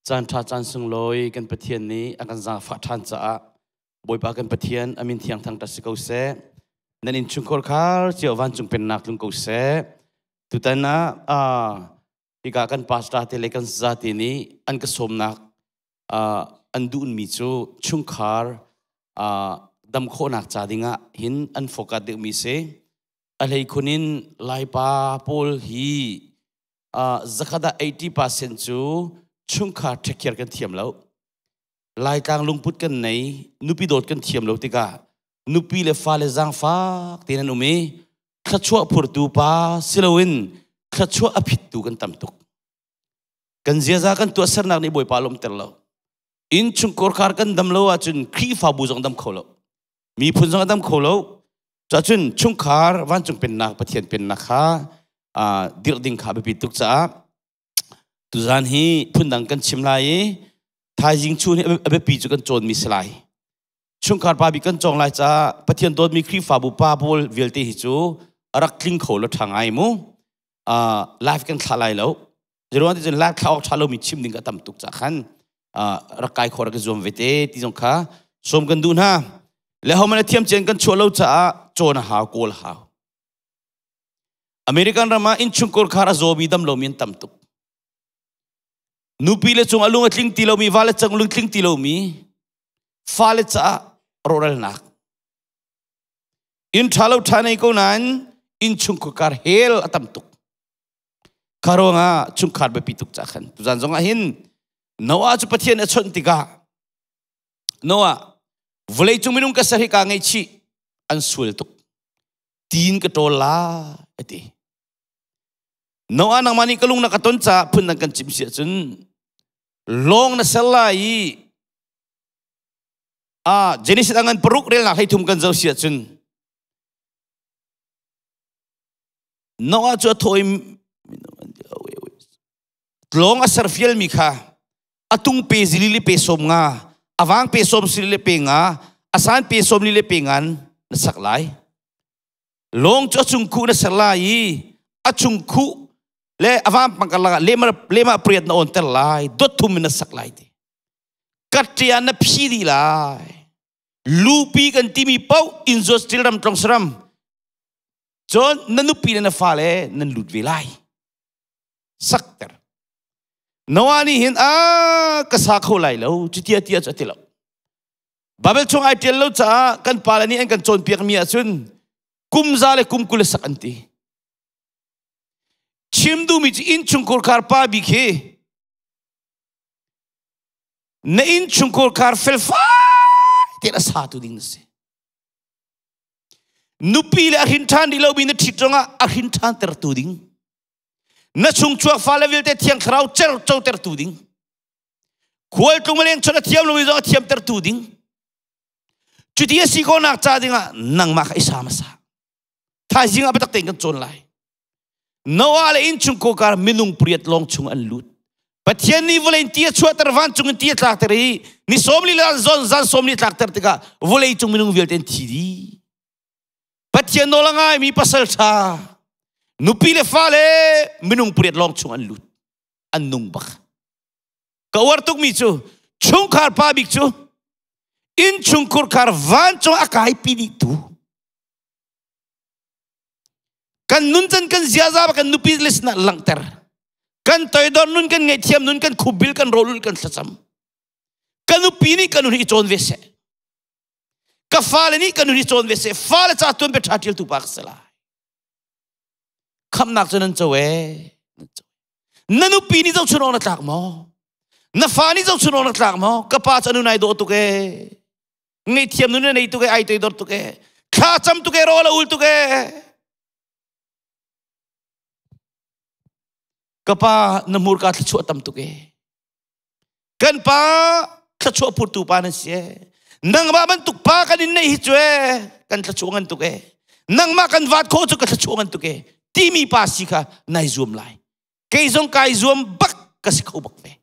Caan ṭha caan sunglawi kan Pathian nih a kan zaangfah ṭhan caah Bawipa kan Pathian a min thiang thangṭhat si ko seh. Nan innchungkhar khar cio vancung pennak tlung ko seh. Tutan ah hika kan pastor te le kan zate nih an ka sawmnak an duhmi cu chungkhar dam khawhnak ca dingah hin an focus deuhmi si. A hleikhun in Laipa pawl hi zakhat ah 80% cu chungkhar ṭhekhiar kan thiam lo. Laitlang lungput kan nei, nupi dawt kan thiam lo tikah nupi le fale zaangfak tein an um i thluachuah phurtu pa siloin thluachuah a phittu kan tam tuk. Kan ziaza kan tuahsernak nih Bawipa lawmter lo. Inn chungkhar kan dam lo ahcun Khrihfabu zong dam kho lo. Miphun zong a dam kho lo. Cacun chungkhar vancung pennak Pathian pennak kha dirh ding kha biapi tuk caah tuzan hi phundang kan chim lai i thaizing chun hi a biapi cu kan cawnmi si lai. Chungkhar pa bik kan cawng lai caah Pathian dawtmi Khrihfabu pa pawl vialte hi cu a rak tling kho lo ṭha ngai mu. Live kan thlah lai lo. Zeruang ti cun live thlah awk ṭha lomi chim ding ka tam tuk cah khan rak kai khawh rak i zuam ve te ti zong kha sawm kan duh hna. Le homan a thiam cian kan chuah lo caah cawn a hau, kawl a hau. American ram ah innchungkhar khar a zawmi dam lomi an tam tuk. Nupi le cung a lung a tling ti lomi, va le cang lung tling ti lomi, fale caah rawhralnak. Inn ṭha lo ṭha nei ko nain innchungkhar hell a tam tuk. Kha ruangah chungkhar biapi tuk ca khan tuzan zongah hin Noah cu Pathian a chawnh tikah Noah vawlei cung minung ka ser hi kaa ngaihchih an sual tuk tiin ka ṭawl la a ti. Noah nangmah nih ka lung na ka ton caah phun dang kan chim si ahcun lawng na ser lai i ah Genesis angan paruk relnak 13 kan zoh si ahcun Noah cu a thaw i tlawng a serfialmi kha a tung pe zili le pe sawm nga a vang pe sawm sili le pe nga a san pe sawm li le pe ngan na sak lai lawng cu a chung khuh na ser lai i a chung khuh le a vam pangkar lakah lema lema priat na on ter lai dot thum in na sak lai ti kaṭia na phi dih lai lupi kan timi paoh inzuat stil ram tlong saram Cun na nupi le na fale nan lut ve lai. Sakter. Noah nih hin a ka sa kho lai lo cutia tia cu a ti lo. Babel chung ai ṭial lo caah kan pale nih an kan cawnpiak mi ahcun kum za le kum 20 le sak an ti. Chim duhmi cu innchungkhar khar pa bik hi na innchungkhar khar felfai tein a satu ding na si. Nupi le a hrin ṭhan rih lomi na ṭhit zongah a hrin ṭhan tertu ding. Na chungchuak fale vialte thiang thlarau cer cotertu ding. Khualtlung leng chon a thiam lomi zong a thiam tertu ding. Cuti a si khawhnak ca dingah nangmah kha i sa hmasa. Thaizing ah biatak tein kan cawn lai. Noah le innchungkhar kar minung pariat lawng chung an lut. Pathian nih vawlei in ti a chuahter vancung in ti a tlakter i ni 40 le zan zan 40 tlakter tikah vawlei cung minung vialte an thi dih. Pathian nawl a ngaimi pasal ṭha nupi le fale minung pariat lawng chung an lut. An nung bak. Ka uar tukmi cu chungkhar pa bik cu innchungkhur khar vancung a kaipi dih tu Kan nuncan kan ziaza kan nupi le sinah langhter. Kan toidor nun kan ngaihthiam nun kan khupbil kan rawlul kan thlacam. Ka nupi nih ka nun hi cawn ve seh. Ka fale nih ka nun hi cawn ve seh. Fale ca tuan bia ṭha ṭial tu pa ka si lai. Khamnak cu nan co ee. Na nupi nih zohchun awk na tlak maw? Na fa nih zohchun awk na tlak maw? Ka pa cu a nun ai dawh tuk ee. Ngaihthiam nun na nei tuk e, ai toidor tuk e, thla cam tuk e, rawl a ul tuk e. Ka pa na hmurka thluachuah tam tuk e. Kan pa thluachuah phurtu pa na si e. Nangmah bantuk pa kan in neih hi cu e, kan thluachuah ngan tuk e. Nangmah kan vat khawh cu ka thluachuah ngan tuk e. Timi pa si kha nai zuam lai. Kei zong kai zuam bak ka si kho bak ve.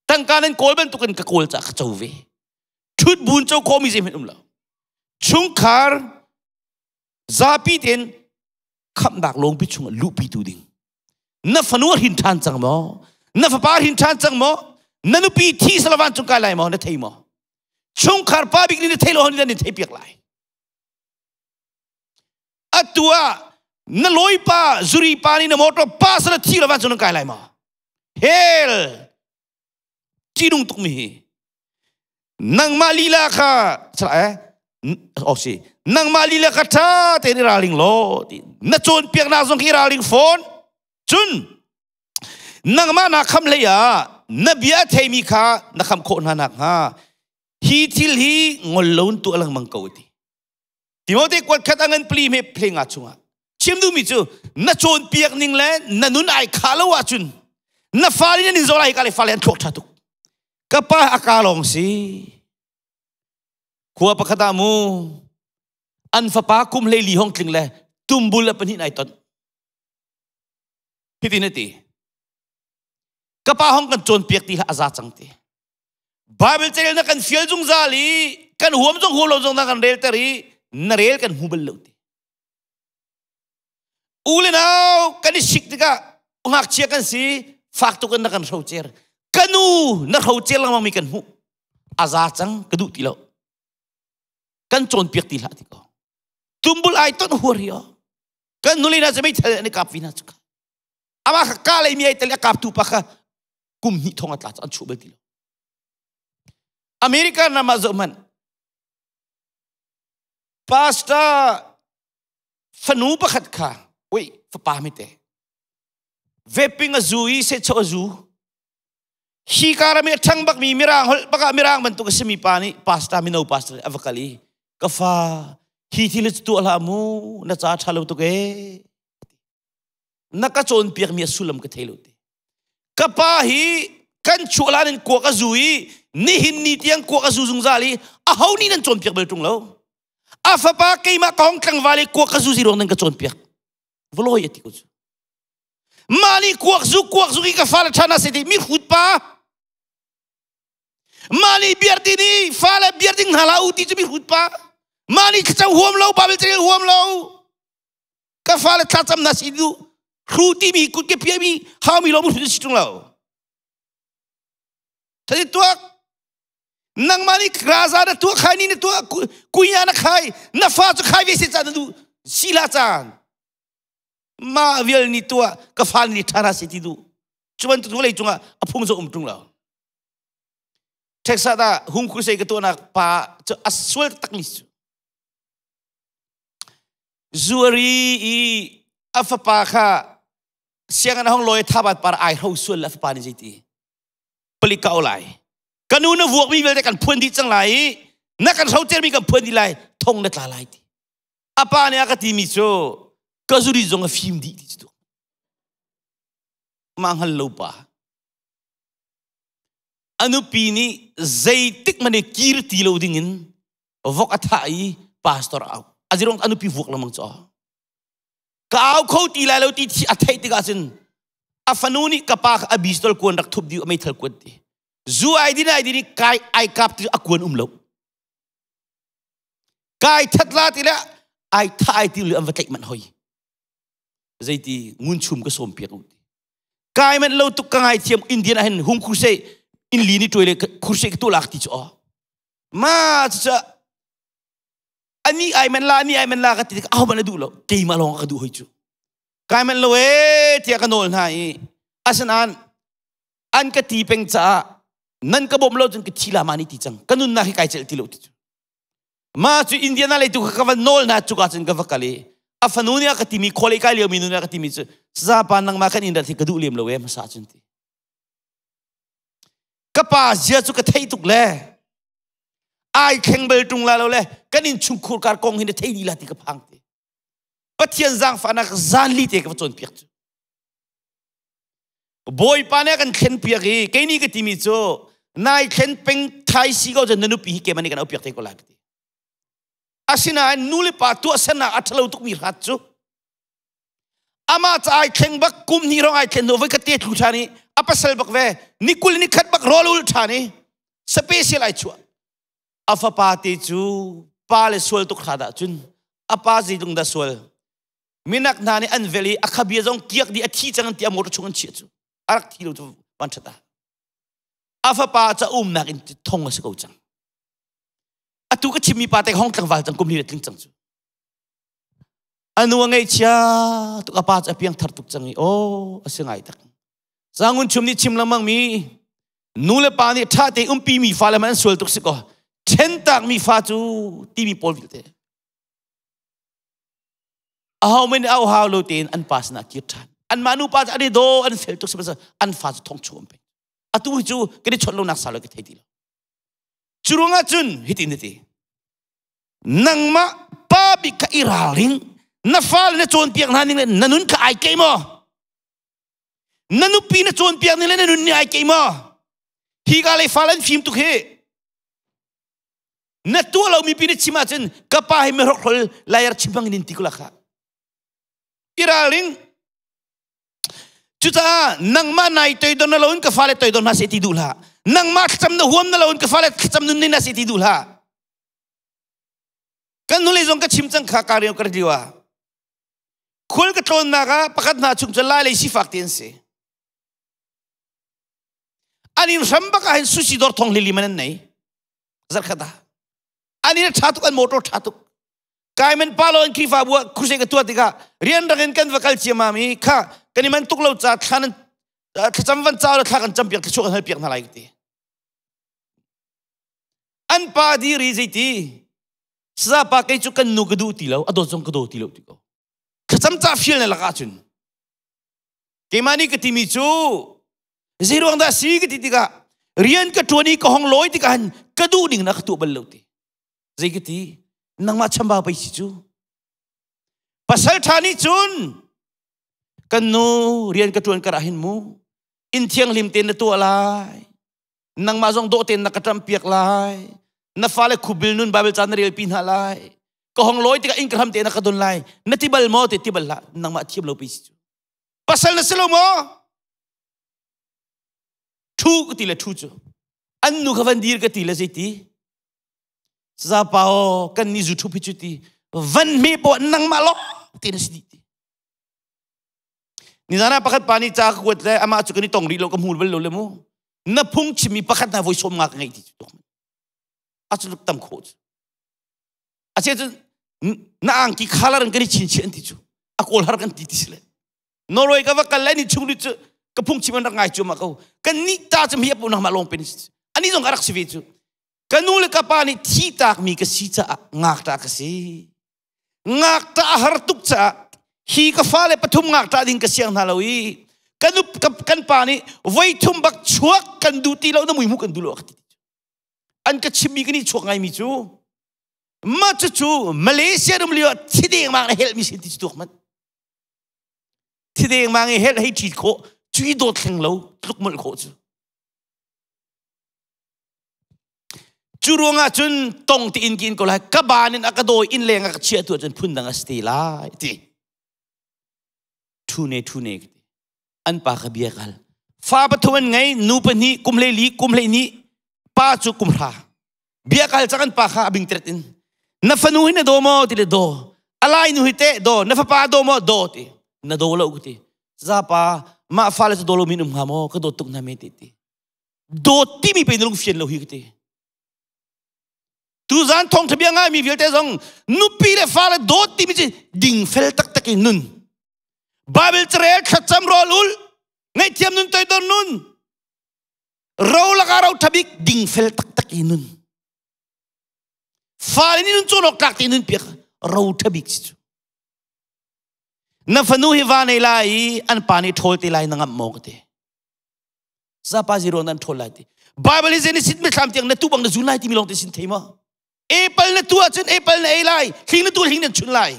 Tangka nan kawl bantukin ka kawl caah ka co ve. Ṭhut buin co khawhmi zeihmanh um lo. Chungkhar zapi tein khamhnak lawngpi chungah luhpi tu ding. Na fanu a hrin ṭhan cang maw? Na fapa hrin ṭhan cang maw? Na nupi thi sala vancung kai lai maw? Na thei maw? Chungkhar pa bik nih na thei lo hon ni thei piak lai. Atu ah na lawi pa zuri pa nih na motor pa sala thi lo vancung nan kai lai maw? Hell ṭihnung tuk mi hi. Nangmah lila kha salah eh oh si nangmah lila kha ṭha tein i ralring law ti na cawnpiaknak zong khi i ralring fawn cun nangmah naa kham hlei ah na bia a theimi kha na kham khawh hna nakhnga hi thil hi ngol lo in tuah lengmang ko ti Timote kuat khat a ngan pli me phle nga chungah chim duhmi cu na cawnpiak ning le na nun ai khah lo ahcun na fale nan in zoh lai ka le fale an thluak ṭha tuk ka pa a ka lawng si khua pakhat ah mu an fapa kum hlei li hong tling le tumbul a pahnih ai ton hitin a ti ka pa hong kan cawnpiak ti hlah a za cang ti Bible carel na kan fial zungzal i kan huam zong huam lo zong na kan relter i na rel kan hmu bal lo ti u le nau kan i sik tikah ngakchia kan si fak tuk in na kan hrocer ka nu na hrocer lengmang mi kan hmuh a za cang ka duh ti lo kan cawnpiak ti hlah ti ko tumbul ai ton huar hi o kan nule na cu meithal an i kap vi na cu ama kha ka lei mi ai tel a kap tu pa kha kum hnih thong a tla an chuh bal ti lo America ram ah zoh hmanh pastor fanu pakhat kha ui fapa mi te vaping a zu i sehchawh a zu hi ka ram i a ṭhang bakmi mirang holh bakah mirang bantuk a simi pa nih pastor mino pastor a va kal i ka fa hi thil cu tuah hlah mu na ca ṭha lo tuk ee na ka cawnpiakmi a sullam ka thei lo ti ka pa hi kan chuah lan in kuak a zu i nihin ni tiang kuak a zu zungzal i aho nih nan cawnpiak bal ṭung lo a fapa keimah ka hong tlangval i kuak ka zu zi ruang nan ka cawnpiak vawloi a ti ko cu mah nih kuak zu kuak zu i ka fale ṭhan a si ti mi hrut pa mah nih biar ti ni fale biar ding hna la u ti cu mi hrut pa mah nih thlacam huam lo Bible carel huam lo ka fale thlacam na si du hru ti mi kut ke pia mi hau mi lo mu si tung lo thadi tuak nangmah nih raza na tuah khai ni na tuah kuya na khai na fa cu khai ve se ca na du sila caan mah vial ni tuah ka fa ni thara se ti du cu bantuk vawlei cungah a phung zo um tung lo Texas ah hung crusade ka tuahnak pa cu a sual tak mi cu zuari i a fapa kha sianginn hong lawi thabat par ai hro sual le a fapa nih zeiti palik ka au lai ka nu na vuakmi vialte kan phuan dih cang lai i na kan hrocermi kan phuan dih lai thong na tla lai ti a pa nih a ka timi cu ka zuri zong a fim dih ti cu mah hngal lo pa a nupi nih zeitik hmanh i kir ti lo ding in vok a thah i pastor a au a zirong a nupi vuak lengmang cu ka au kho ti lai lo ti a theih tikah cun a fanu nih ka pa kha a bistol kuan rak thup dih a meithal kuan ti zu ai din ai din i kai ai kap ti a kuan um lo kai that la ti le ai tha ai ti le an va tlaih manh hoi zeiti ngun chum ka som piak u ti kai man lo tuk ka ngai thiam Indian ah hin hung khuse in li ni tuai le khuse ka tu lak ti chu ma chu ani ai man la ani ai man la ka ti aho man a duh lo keimah lawng ka duh hoi cu kai man lo e tiah ka nawl hna i asinain an ka ti peng caah nan ka bawm lo cun ka thi la ma ni ti cang ka nunnak hi kai celh ti lo ti cu ma cu Indiana lei tu ka va nawl hna cuka cun ka va kal i a fanu nih a ka timi khualei kai lio mi nu nih a ka timi cu sazapa nangmah kan in rat hi ka duh lem lo e hmasa cun ti ka pa zia cu ka thei tuk le ai thleng bal ṭung la lo le kan in chungkhur kar kong hi na thei dih la ti ka phang te Pathian zaangfahnak zanli te ka va cawnpiak cu Bawipa nih a kan thlen piak i kei nih ka timi cu nai thlen peng thai si ko cun na nupi hi keimah nih kan aupiak te ko lai ka ti asinain nu le pa tuahsernak a ṭhalo tukmi hrat cu amah ca ai thleng bak kum hnih rong ai thlen hnu voi khat te thlu ṭhan i a pasal bak ve ni kul ni khat bak rawl ul ṭhan i special ai chuah a fapa te cu pa le sual tuk hra dah cun a pa zeitlung dah sual minak hna nih an vel i a khabia zong kiak dih a thi cang an ti a motor chung an chiah cu a rak thi lo cu. Van ṭhat ah. A fapa ca umnak in thong a si ko cang. Atu ka chimmi pa te hong tlangval cang kum li le tling cang cu. A nu a ngaihchia tuk a pa cu a piangthar tuk cang i aw a si ngai tak. Zangun chum nih chim lengmang mi nu le pa nih ṭha te umpi mi fale man an sual tuk si kaw ṭhentak mi fa cu timi pawl vialte aho men au hau lo tein an pa sinah kir ṭhan anmah nu pa cu an i daw an fel tuk sihmanhsehlaw an fa cu thong chung an pek atu hi cu kan i chawnh lonak sau lo ka thei ti lo cu ruangah cun hitin na ti nangmah pa bik kha i ralring na fale na cawnpiak hna ning le na nun kha ai keih maw na nupi na cawnpiak ning le na nun nih ai keih maw hi ka lei fale an fim tuk hi na tuah lomi pi na chim ahcun ka pa hi mihrokhrol layar chim bang in ti kula kha i ralring cucaah nangmah nai toidor na loin ka fale toidor hna seh ti duh hlah nangmah thlacam na huam na loin ka fale thlacam nun ni na seh ti duh hlah kan hnulei zong ka chim cang kha ka rian ka rat lio ah khul ka tlawnnak ah pakhat hna chung cu lai lei sifak ti an si an in hram bak ah hin sushi dawr thong lili man an nei zarkhat ah an in ṭha tuk an motor ṭha tuk kai man pa lo an Khrihfabu ah crusade ka tuah tikah rian rang in kan va kal ciamam i kha kan i man tuk lo ca thla nan thlacam van ca thla kan cam piak thluachuah kan hal piak hna lai ti an pa diri zeiti saza pa kei cu kan nu ka duh ti lo a dawt zong ka daw ti lo ti ko thlacam ca fial na lakah cun keimah nih ka timi cu zei ruang dah si ka ti tikah rian ka ṭuan i ka hong lawi tikah hin ka duh ning na ka tuah bal lo ti zei ka ti nangmah chambau pei si cu pasal ṭha nih cun kan nu rian ka ṭuan karah hin mu inn thianghlim tein na tuah lai nangmah zong dawh tein na ka ṭampiak lai na fale khubil nun Bible ca na relpi hna lai ka hong lawi tikah inn ka hram te na ka don lai na ti bal maw ti ti bal hlah nangmah thiam lo pi si cu pasal na si lo maw thu ka ti le thu cu an nu kha van dir ka ti le zeiti za pa o kan ni zu thu phi cu ti van me po nangmah lo ti na si di ti Nizan ah pakhat pa nih ca ka kuat le amah cu kan i tong rih lo ka hmu bal lo le mu. Na phung chimmi pakhat hna voi sawm nga ka ngeih ti cu a cu tam khawh cu. A che cu na angki khalar in kan i chin an ti cu. A kawl har kan ti ti si le. Norway ka va kal le ni chung lut cu ka phung chim an rak ngai cu ma ko. Kan ni ta cu mi apu nang ma long pen. Ani zong ka rak si ve cu. Ka nu le ka pa nih thi tak mi ka si caah ngakṭah ka si. Ngakṭah a har tuk caah hi ka fale pathum ngakṭah ding ka siang hna lo i kan kan pa nih voi thum bak chuak kan duh ti lo na mui hmuh kan duh lo a ka ti. An ka chimmi kan i chuak ngaimi cu mah cucu Malaysia ram lio ah thi dengmang na helmi sin ti cu tuak manh. Thi dengmang i helh hei ṭhit khawh cui dawt hleng lo tluk molh khawh cu. Cu ruangah cun tong ti in kin ko lai ka ban in a ka dawi inn leng a ka chiah tu ahcun phun dang a si te lai ti. Thu ne thu ne ti. An pa ka bia kal. Fa pathum an ngei nu pahnih kum hlei li kum hlei ni pa cu kum hra. Bia kal cang an pa kha a bing tret in. Na fanu hi na daw maw ti le daw. Alai nu hi teh daw. Na fapa daw maw daw ti. Na daw lo ti. Zapa mah fale cu daw lo min um hnga maw ka dawt tuk hna me ti ti. Dawt timi pe na lung fian lo hi ka ti. Tuzan thawngtha bia ngaimi vialte zong nupi le fale dawt timi cu dingfel taktak in nun. Bible carel thlacam rawl ul ngaihthiam nun toidor nun ro laka ro thabik dingfel taktak in nun. Fale nih nun cawn awk tlak te nun piak ro thabik si cu. Na fanu hi va nei lai i an pa nih ṭhawl te lai na ngamh maw ka ti. Zapa zero nan ṭhawl lai ti. Bible hi zein sit mithlam tiang na tu bang na zun lai timi lawng te sin thei maw? Apple na tu ahcun apple na ei lai, hling na tu hling nan chun lai.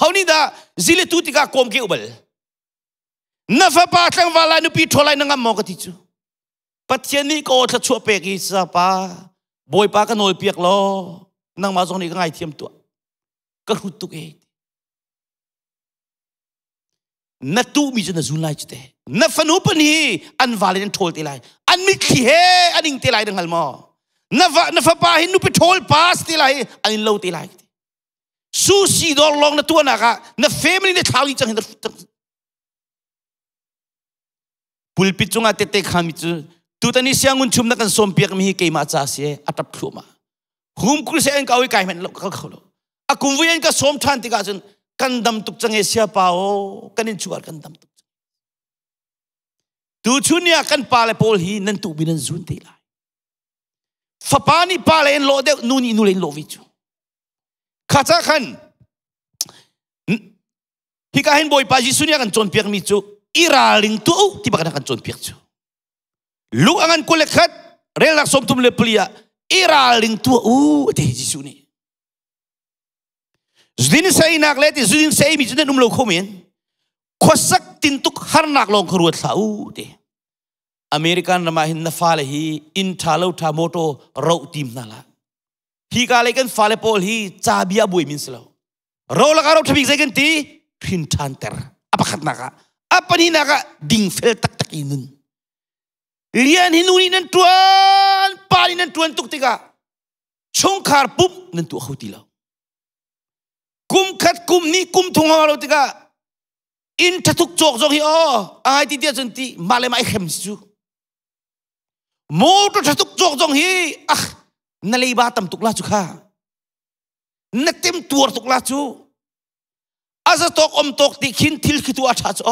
Ho nih dah zile tu tikah kawm ke ubal? Na fapa tlangval lai nupi ṭhawl lai na ngam maw ka ti cu. Pathian nih ka aw thluachuah pek i sapa Bawipa ka nawl piak law nangmah zong nih ka ngaithiam tuah. Ka hrut tuk e. Na tuhmi cu na zun lai cu te. Na fanu pan hi an vale an ṭhawl te lai. An mitthli he an ing te lai na hngal maw? Na va na fapa hi nupi ṭhawl pass te lai an in lo te lai. Sushi dawr lawng na tuahnak ah na family na thlau dih cang hi na hrut cang. Pulpit cungah tette khami cu tutan i siangun chum na kan sawm piak mi hi keimah ca si a tap thluahmah. Hum crusade an kau i kai hmanh lo kal kho lo. A kum vui an ka sawm than tikah cun kan dam tuk cang e sia pa o kan in chuar kan dam tuk. Tu chun ni ah kan pa le pawl hi nan tu bin an zun te lai. Fapa nih pa le in lawh deuh nu nih nu le in lawh vi cu. Kha ca khan Hika hin Bawipa Jesuh nih a kan cawnpiakmi cu i ralring tuah u ti bak in a kan cawnpiak cu. Luke a ngan 21 relnak 34 ah i ralring tuah u a ti Jesuh nih. Zudin seinak le ti zudin seimi cu nan um lo kho men. Khuasak tintuk harnak lawng kha ruat hlah u ti. American ram ah hin na fale hi inn ṭha lo ṭha motor roh tim hna lah. Hi ka lei kan fale pawl hi ca bia buai min si lo. Ro lakah ro ṭhabik zei kan ti? Hrin ṭhanter. A pakhatnak ah. A pahnihnak ah dingfel taktak i nun. Rian hi nu nih nan ṭuan, pa nih nan ṭuan tuk tikah chungkhar pumh nan tuah kho ti lo. Kum khat kum hnih kum thum lo tikah inn ṭhatuk cawk zong hi aw ai ti tiah cun ti mah le mah i hrem si cu. Motor ṭhatuk cawk zong hi ah na leiba tam tuk la cu kha. Na temtuar tuk la cu a za tawk om tawk ti khin thil khi tu a ṭha cu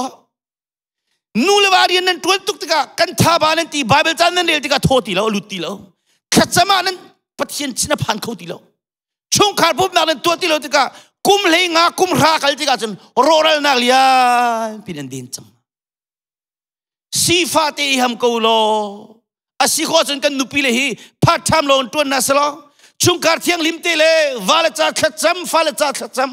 nu le va rian nan ṭuan tuk tikah kan tha ba nan ti Bible caan nan rel tikah thaw ti lo a lut ti lo thlacam ah nan Pathian sin a phan kho ti lo chungkhar pumnak nan tuah ti lo tikah kum hlei nga kum hra kal tikah cun rawhralnak lian pin an den cang Sifa te i ham ko law a si khawh cun kan nupi le hi part time lawng tuan na selaw chungkhar thianghlim te le va le ca thlacam fa le ca thlacam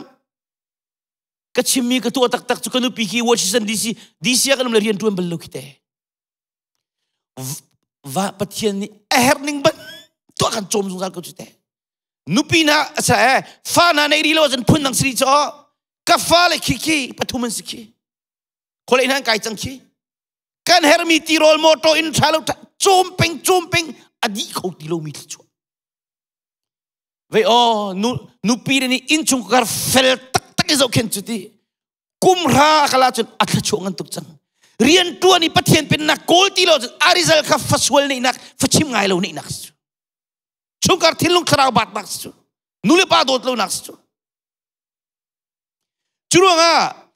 ka chimmi ka tuah taktak cu ka nupi khi Washington DC DC ah kan um le rian tuan bal lo khi te va Pathian nih a herh ning ban tuah kan cawm zungzal ko cu te nupi na asa e fa na nei ri lo cun phun dang sri cho ka fa le khi khi pathum an si khi Khualei hna an kai cang khi. Kan hermi tirawl motor in tha lo cawm peng cawm peng a dih kho ti lomi thluachuah. Vei aw nu nupi le nih innchungkhar fel taktak i zohkhenh cu ti kum hra kala cun a thluachuah ngan tuk cang. Rian tuan i Pathian pennak kawl ti lo cun a result kha fasual neihnak fachim ngai lo neihnak si cu. Chungkhar thinlung thlarau batnak si cu. Nu le pa dawt lonak si cu. Curuangah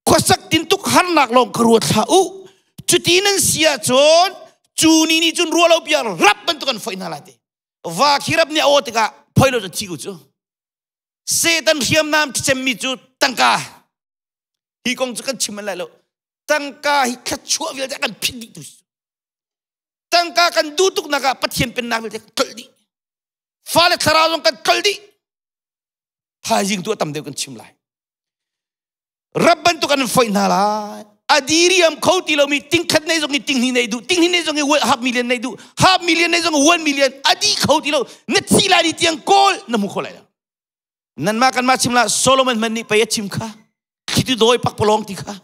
khuasak tintuk harnak lawng ka ruat hlah u. Cuti nan si ahcun cu ni nih cun ruah lo bia rap bantuk an foih hna lai ti. Va khi rap nih a aw tikah phoi lo cu thi ku cu. Satan hriamnam cemmi cu tangka. Hi kong cu kan chim an lai lo. Tangka hi thluachuah vialte kan phit dih tu. Tangka kan duh tuk nak ah Pathian pennak vialte kan tlolh dih. Fale thlarau zong kan tlolh dih. Thaizing tu a tam deuh kan chim lai. Rap bantuk an foih hna lai. A diriam kho ti lomi tingkhat nei zong i tinghnih nei duh, tinghnih nei zong i half million nei duh, half million nei zong i 1 million a di kho ti lo. Na thi lai ni tiang kawl na hmu kho lai lo. Nanmah kanmah chim la Solomon hmanh nih pei a chim kha. Thlitu dawi pakpalawng ti kha.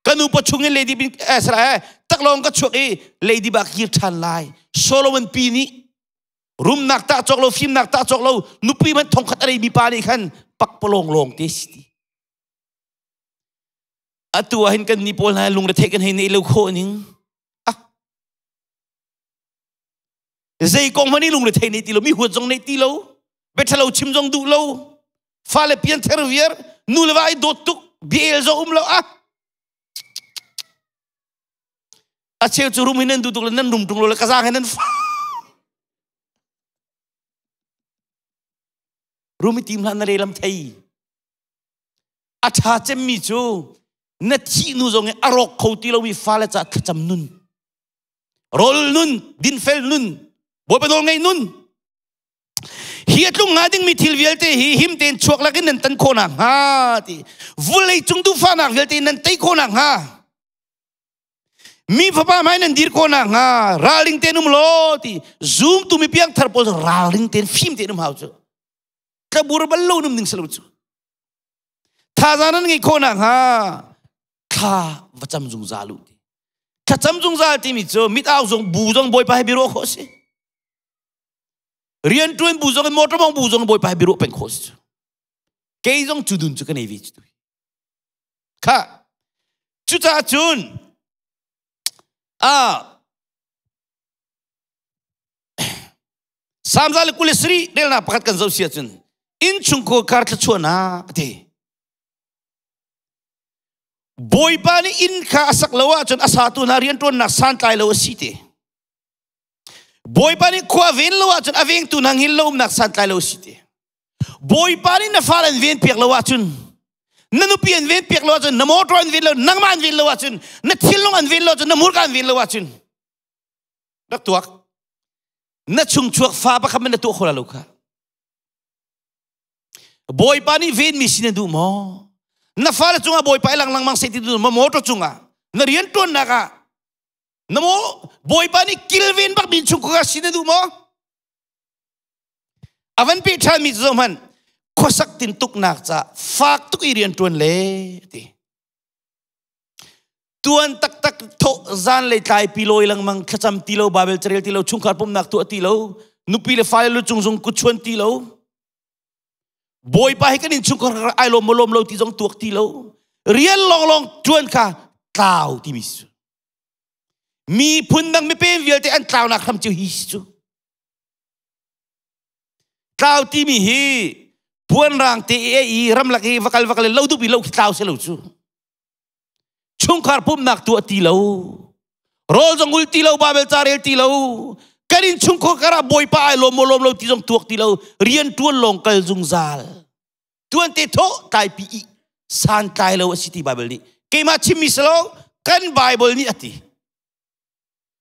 Ka nu pawchung in lady bin eh sara eh taklawng ka chuak i lady ba kir ṭhan lai. Solomon pi nih Rumnak tah cawk lo, fimnak tah cawk lo, nupi man thongkhat a mi pa nih khan pakpalawng lawng te si ti. Atu ah hin kan ni pawl hna lungre theih kan hei nei lo khawh ning. Ah. Zei kong hmanh lungre thei nei ti lo, mi huat zong nei ti lo, biathalo chim zong duh lo, fale pian ther viar, nu le va ai dawt tuk, bia el zong um lo ah. A cheu cu rum hi nan duh tuk le nan rum ṭung lo le ka zaang he nan fa. Rum i tim hlah na lehlam thei. A ṭha cemmi cu na thih nu zong i a rawk kho ti lomi fale caah thlacam nun. Rawl nun, dinfel nun, Bawipa nawl ngaih nun. Hi a tlung hnga dingmi thil vialte hi him tein chuak lakin nan tan khawh nakhnga ti. Vulei cung duhfahnak vialte nan tei khawh nakhnga. Mi fapa hmai nan dir ko nakhnga ralring tein um law ti zumtu mi piangthar pawl ralring tein fim tein um hau cu tlabur bal lo num ding salo cu thazaang nan ngeih khawh nakhnga thla va cam zungzal u ti thlacam zungzal timi cu mit au zong bu zong bawipa he biaruah khawh si rian ṭuan bu zong motor mong bu zong bawipa he biaruah peng khawh si cu kei zong cu dun cu ka nei ve cu tu Kha cucaah cun Ah Salm 127 relnak pakhat kan zoh si ahcun innchungkhar kar thluachuahnak a ti. Bawipa nih inn kha a sak lo ahcun a satu hna rianṭuannak santlai lo a si ti. Bawipa nih khua ven lo ahcun a vengtu hna hngil lo umnak santlai lo a si ti. Bawipa nih na fale an ven piak lo ahcun na nupi an ven piak lo ahcun na motor an ven lo nangmah an ven lo ahcun na thinlung an ven lo ahcun na hmurka an ven lo ahcun rak tuak na chungchuak fa pakhat man na tuah kho lo kha Bawipa nih ven mi sin na duh maw na fale cungah Bawipa i lang lengmang seh ti duh maw motor cungah na rian tuannak ah na mo Bawipa nih kilven bak mi chungkhar sin na duh maw A van peh ṭhanmi cu zohhmanh, khuasak tintuknak ca fak tuk i rian ṭuan le ti. Tuan taktak thawh zan lei tlai pi lawi lengmang thlacam ti lo Bible carel ti lo chungkhar pumnak tuah ti lo nupi le fale lu cung zung kut chuan ti lo Bawipa hi kan in chungkhar ai lawm maw lawm lo ti zong tuak ti lo rian lawnglawng ṭuan kha tlau timi si miphun dang mipem vialte an tlaunak hram cu hi si cu Tlau timi hi puanrang te i i ramlak i vakal vakal lo dup i lo khi tlau se lo cu. Chungkhar pumnak tu a ti lo. Rawl zong ul ti lo, Bible ca rel ti lo. Kan in chungkhar karah Bawipa ai lawm maw lawm lo ti zong tuak ti lo. Rian tuan lawng kal zungzal. Tuan te tho tlai pi i san tlai lo a si ti Bible nih. Keimah chimmi si lo, kan Bible nih a ti.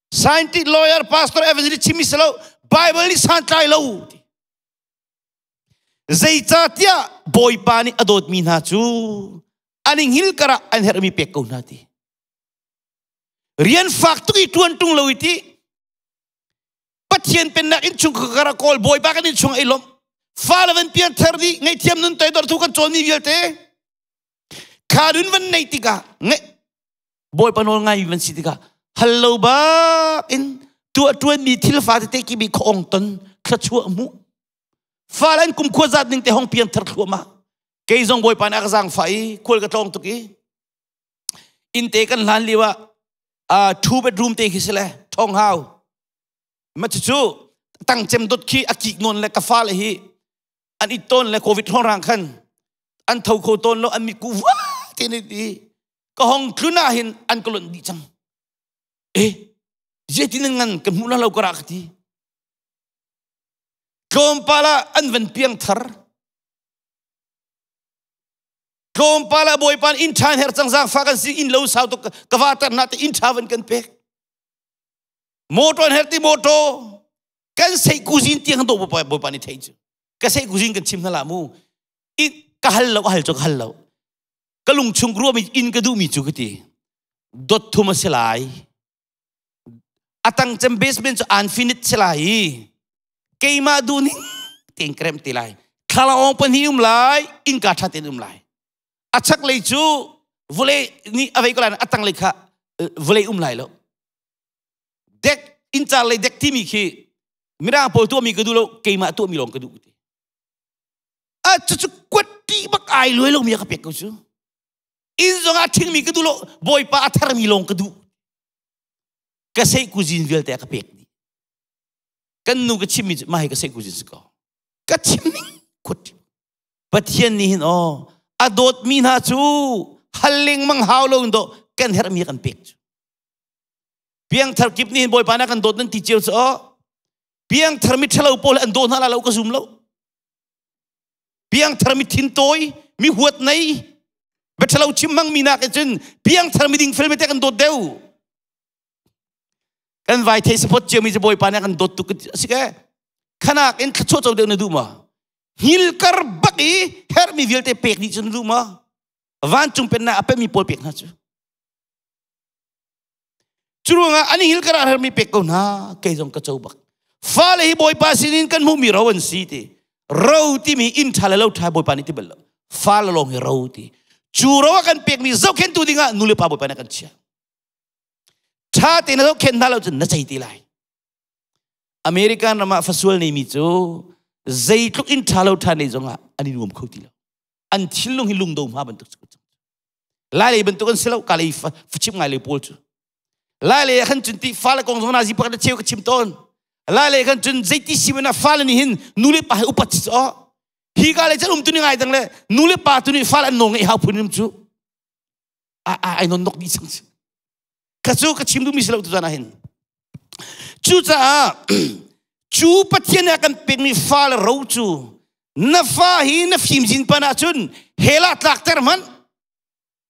Scientist, lawyer, pastor, evangelist chimmi si lo, Bible nih santlai lo ti. Zeicahtiah Bawipa nih a dawtmi hna cu an i hngil karah an herhmi pek ko hna ti. Rian fak tuk i ṭuan ṭung lo i ti. Pathian pennak in chung kara kawl Bawipa kan in chung ai lawmh. Fa le van pian ther dih ngaihthiam nun toidor thu kan cawnmi vialte kha nun van nei tikah Bawipa nawl ngai van si tikah hal lo bak in tuah ṭuanmi thil fa tete ki bi khong ton thluachuah hmuh fal an kum khua zat ning te hong pian thar thluahmah kei zong Bawipa nih a ka zaangfah i khual ka tlawng tuk i inn te kan hlan lio ah two bedroom te khi si le thong hau ma cu tang cem dot khi a kik nawn le ka fale hi an i ton le covid hong rang khan an tho kho ton lo an mit ku va te ne ti ka hong tlun ah hin an ka lonh dih cang e zeitin ngan ka hmuh la lo ka ra ka ti tlawmpal ah an van piang thar tlawmpal ah bawipa inn ṭhan her cang zaangfa kan si inn lo sau tuk ka va tar na te inn ṭha van kan pek motor her ti motor kan sei kuzin tiang do bawipa nih thei cu ka sei kuzin kan chim hna la mu ka hal lo ka hal cu ka hal lo ka lungchung ruahmi inn ka duhmi cu ka ti dot thum a si lai atang cem basement cu unfinished si lai i keimah duh ning tein ka remh ti lai thlalaawng pahnih um lai innka ṭha tein um lai a chaklei cu vawlei nih a vei ko lai a tanglei kha vawlei um lai lo dek inncar lei dek timi khi mirang pawl tuahmi ka duh lo keimah tuahmi lawng ka duh ti a cucu kuat ti bak ai luai lomi a ka pek ko cu inn zong ah ṭhingmi ka duh lo bawipa a tharmi lawng ka duh ka sei kuzin vialte a ka pek dih kan nu ka chimmi cu mah hi ka sei kuzin si ko ka chim ning khuat Pathian nih hin aw a dawtmi hna cu hal lengmang hau lo in dawh kan herhmi kan pek cu piangthar kip nih hin bawipa na kan dawt nan ti cio cu aw piangthar mi ṭhalo pawl an daw hna la lo ka zum lo piangthar mi thintawi mi huat nei biaṭhalo chim hmang mi nak cun piangthar mi dingfel mi te kan dawt deuh kan vai thei support cio mi cu bawipa nih kan dawt tuk a si ke khanak in thluachuah co deuh na duh ma hngilkar bak i herhmi vialte pek dih cu na duh ma vancung pennak a pemi pawl pek hna cu Curuangah an hil kar hermi pek ko hna kei zong ka co bak. Fale hi Bawipa sinin kan hmuhmi ro an si ti. Ro timi inn ṭha le lo ṭha Bawipa nih ti bal lo. Fale lawng hi ro ti. Cu ro a kan pekmi zohkhentu dingah nu le pa Bawipa nih a kan chiah. Ṭha tein na zohkhenh hna lo cun na cei ti lai. American ram ah fasual neimi cu zeitluk inn ṭha lo ṭha nei zongah an i nuam kho ti lo. An thinlung hi lungdo hma bantuk cu. Lai lei bantuk an si lo, ka lei fachim ngai lei pawl cu. Lai le khan cun ti fale kong zong na zi pakhat cheu ka chim tawn. Lai le khan cun zeiti si na fale nih hin nu le pa he upat si o. Hi ka le chan um tu ni ngai dang le nu le pa tu nih fale an nawl ngeih hau phun cu. A ai non nok dih cang. Ka cu ka chim duhmi si lo tu zan ah hin. Cucaah cu Pathian nih a kan pekmi fa le ro cu na fa hi na fimzin pan ahcun hell ah tlakter hmanh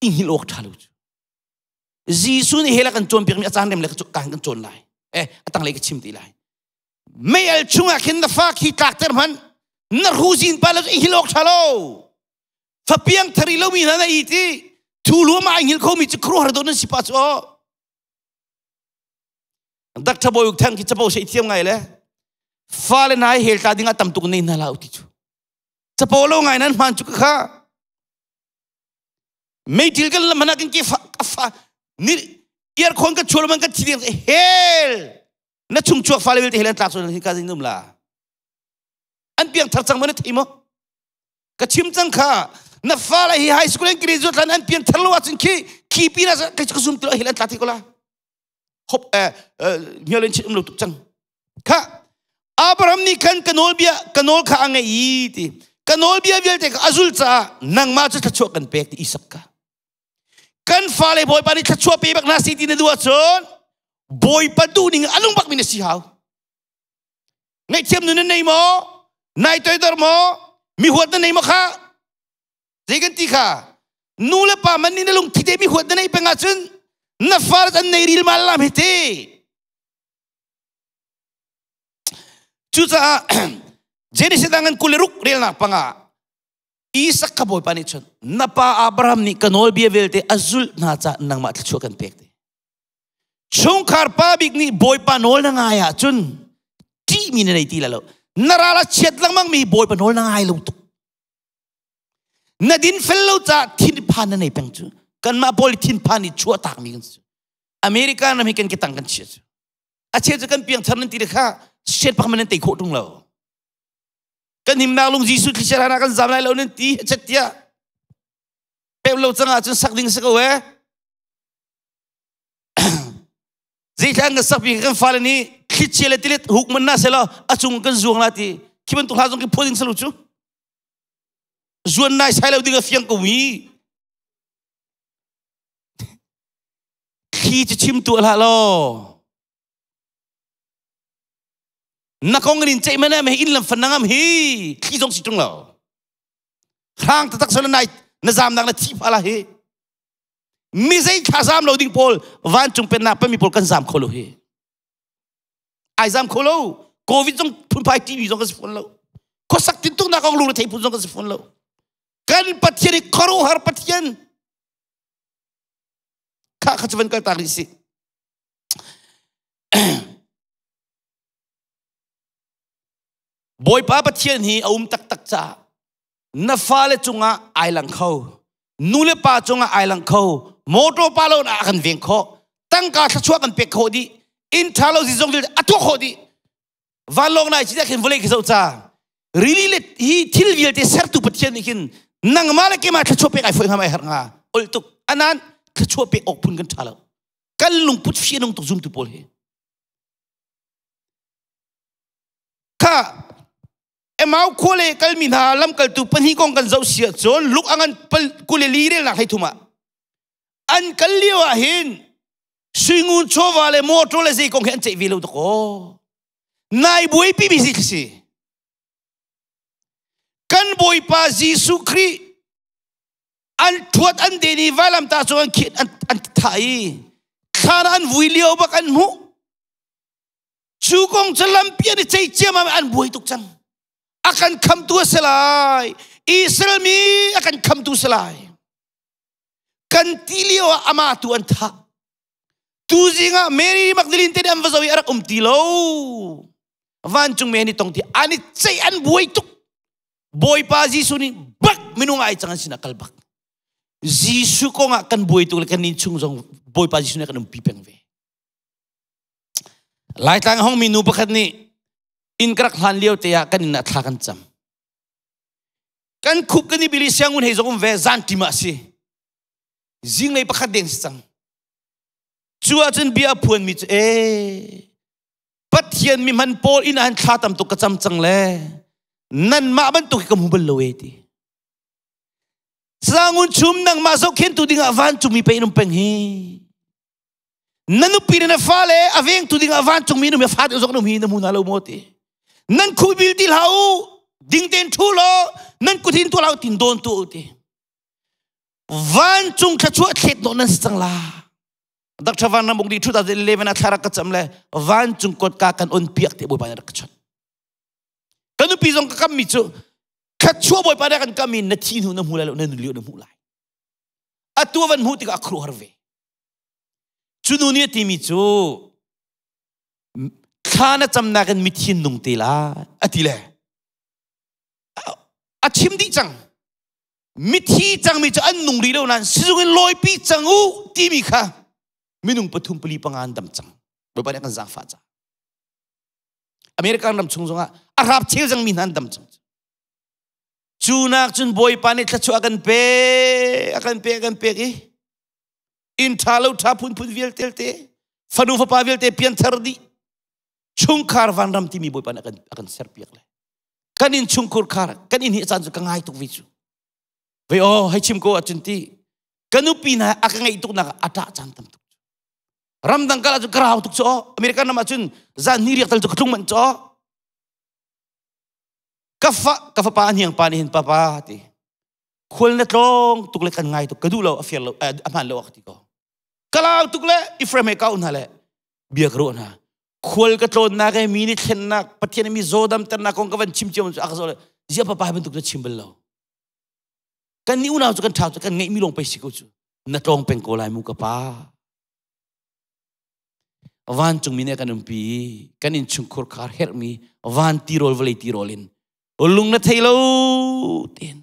i hngilh awk ṭha lo cu. Jesuh nih hell a kan cawnpiakmi a caan rem le kan kan cawn lai. Eh, a tanglei ka chim ti lai. Mei al chungah khin na fa khi tlakter hmanh na hruzin pa lo i hngilh awk ṭha lo. Fapiang thari lomi hna na i ti thu luam ai hngilh khomi cu khuaruahhar dawh nan si pa cu aw. Dr. Bawi Uk Thang khi capo sei thiam ngai le fale hna hi hell tla ding ah tam tuk nei hna la ti cu capo lo ngai nan hman cu kha meitil kan lam hana kan ke fa fa ni earkhon ka chual man kan thi ding hell na chung chuak fale vialte hell an tlak sual hi ka zing um la an piang thar cang mo na thei mo ka chim cang kha na fale hi high school an graduate lan an pian thar lo ahcun khi khi pi na ka ka zum ti lo hell an tla thi ko la hop eh hmial in um lo tuk cang kha Abraham nih khan ka nawlbia ka nawl kha a ngei i ti ka nawlbia vialte ka azul caah nangmah cu thluachuah kan pek ti Isak ka kan fale Bawipa nih thluachuah pe bak hna si ti na duh ahcun Bawipa duh ning a nung bak mi na si hau ngaihthiam nun na nei maw nai toidor maw mi huat na nei maw kha Zei kan ti kha nu le pa man nih na lungthi te mi huat na neih peng ahcun na far an nei ril mal lam hi te. Cucaah Genesis dang an 26 relnak panga Isak ka bawipa nih cun na pa Abraham nih ka nawlbia vialte a zulh hna caah nangmah thluachuah kan pek te. Chungkhar pa bik nih bawipa nawl na ngai ahcun ṭihmi na nei ti la lo. Na ral a chiat lengmang mi bawipa nawl na ngai lo tuk. Na din fel lo caah thinphan na nei peng cu. Kanmah pawl thinphan i chuah takmi kan si. America ram hi kan ketang kan chia cu. A cheu cu kan piangthar nan ti le kha set pak man nan tei khawh tung lo. Kan himnak lung Jesuh thlichia hlan ah kan zam lai lo nan ti chet tiah. Pem lo cang ahcun sak ding si ko eh. Zeithlan kan sakpi kan fale nih thlichia le tilet huk man na selaw a cung kan zuang la ti khi bantuk hla zong khi phuah ding salo cu. Zuan nai sai lo ding a fiang ko mi. Thli cu chim tuah hlah law. Na kong in ceih mana me in lam fan nangam hi thli zong si tung lo. Hrang taktak sala nai na zam nak na thi phala hi. Mi zei thla zam lo ding pawl vancung pennak pami pawl kan zam kho lo hi. Ai zam kho lo. Covid zong phunphai TV zong kan si fawn lo. Khuasak tintuknak kong lung le thei phun zong kan si fawn lo. Kan Pathian i khuaruahhar Pathian. Kha kha cu van kal tak rih si. Bawipa Pathian hi a um taktak caah na fale cungah ai lang kho nu le pa cungah ai lang kho motor pa lo ah kan veng khawh tangka thluachuah kan pek khawh dih inn tha lo zizong vialte a tuah khawh dih vanlawng nai chi khin vawlei khi zoh ca rili le hi thil vialte sertu pathian nih khin nangmah le keimah thluachuah pek ai foi hnga mai har hnga ol tuk anan thluachuah pek awk phun kan tha lo kan lungput fi nung tuk zumtu pawl hi kha Emau khua le kalmi hna lamkaltu pahnih kong kan zoh si ahcun Luke a ngan 23 relnak 33 ah an kal lio ah hin suingun chawva le motor le zei kong hi an ceih ve lo dakaw nai buaipi mi si si kan bawipa Jesuh Khrih an thuat an den i vailamtah cung an khit an thah i thlan an vui lio bak an hmuh Cu kong cu lampi an i ceih ciammam an buai tuk cang. A kan khamtu a si lai. Israel mi a kan khamtu si lai. Kan ti lio ah amah tu an thah. Tu zing ah Mary Magdalene te nih an va zoh i a rak um ti lo. Vancung mi an i tong ti an i ceih an buai tuk. Bawipa Jesuh nih bak minung ai cang an sinah kal bak. Jesuh kong ah kan buai tuk le kan nin chung zong Bawipa Jesuh nih a kan umpi peng ve. Laitlang hongmi nu pakhat nih inn ka rak hlan lio te ah kan inn ah thla kan cam. Kan khup kan i bili siangun hei zong um ve zan tim ah si. Zinglei pakhat deng si cang. Cu ahcun bia a phuanmi cu ee Pathian mi hman pawl inn ah hin thla tam tuk ka cam cang le nanmah bantuk hi ka hmu bal lo e ti. Sangun chum nangmah zohkhentu dingah vancungmi pe in um peng hi. Na nupi le na fale a vengtu dingah vancungmi num fa deuh zong num hi na hmu hna lo maw ti. Nan khubil ti hlah u, ding tein ṭhu law nan kut hin tuah hlah u tin dawn tu u ti. Vancung thluachuah thlet nawh nan si cang la. Dr. Van Ramuk nih 2011 ah thla rak ka cam le vancung kotka kan on piak te Bawipa nih rak ka chawnh. Ka nupi zong ka kammi cu thluachuah Bawipa nih kan kammi na thi hnu na hmu lai lo na nun lio na hmuh lai. Atu van hmuh tikah a khuaruahhar ve. Cu nu nih a timi cu thla na camnak in mithin nung te la a ti le a chim dih cang. Mithi cangmi cu an nung rih lo nain sizung in lawipi cang u timi kha minung pathum pali panga an dam cang. Bawipa nih a kan zaangfah caah. American ram chung zongah a hrap cheu cangmi hna an dam cang. Cu nak cun Bawipa nih thluachuah a kan pek, a kan pek, a kan pek i inn ṭha lo ṭha phunphun vialte te fanu fapa vialte pianthar dih chungkhar vanram timi Bawipa nih a kan, a kan serpiak le kan inn chungkhur khar kan inn hi caan cu ka ngai tuk ve cu ve aw hei chim ko ahcun ti ka nupi hna a ka ngeih tuk nak a ṭah caan tam tuk ramdang kal ahcun ka rau tuk cu aw American ram ahcun zan ni riak tal cu ka tlung manh cu aw ka fa ka fapa a hniang pa nih hin papa ti khual na tlawng tuk le kan ngai tuk ka duh lo a fir lo a hmaan lo a ka ti ko ka lau tuk le Ephraim he ka hna le bia ka ruah hna khual ka tlawnnak he mi nih thlennak Pathian mi zawdam ternak kong ka van chim cio cu a ka zawh le zia papa bantuk na chim bal lo kan nih unau cu kan ṭha cu kan ngeihmi lawng pei si ko cu na tlawng peng ko lai mu ka pa vancungmi nih kan umpi kan innchungkhur khar herhmi van tirawl vawlei tirawl in lung na thei lo ten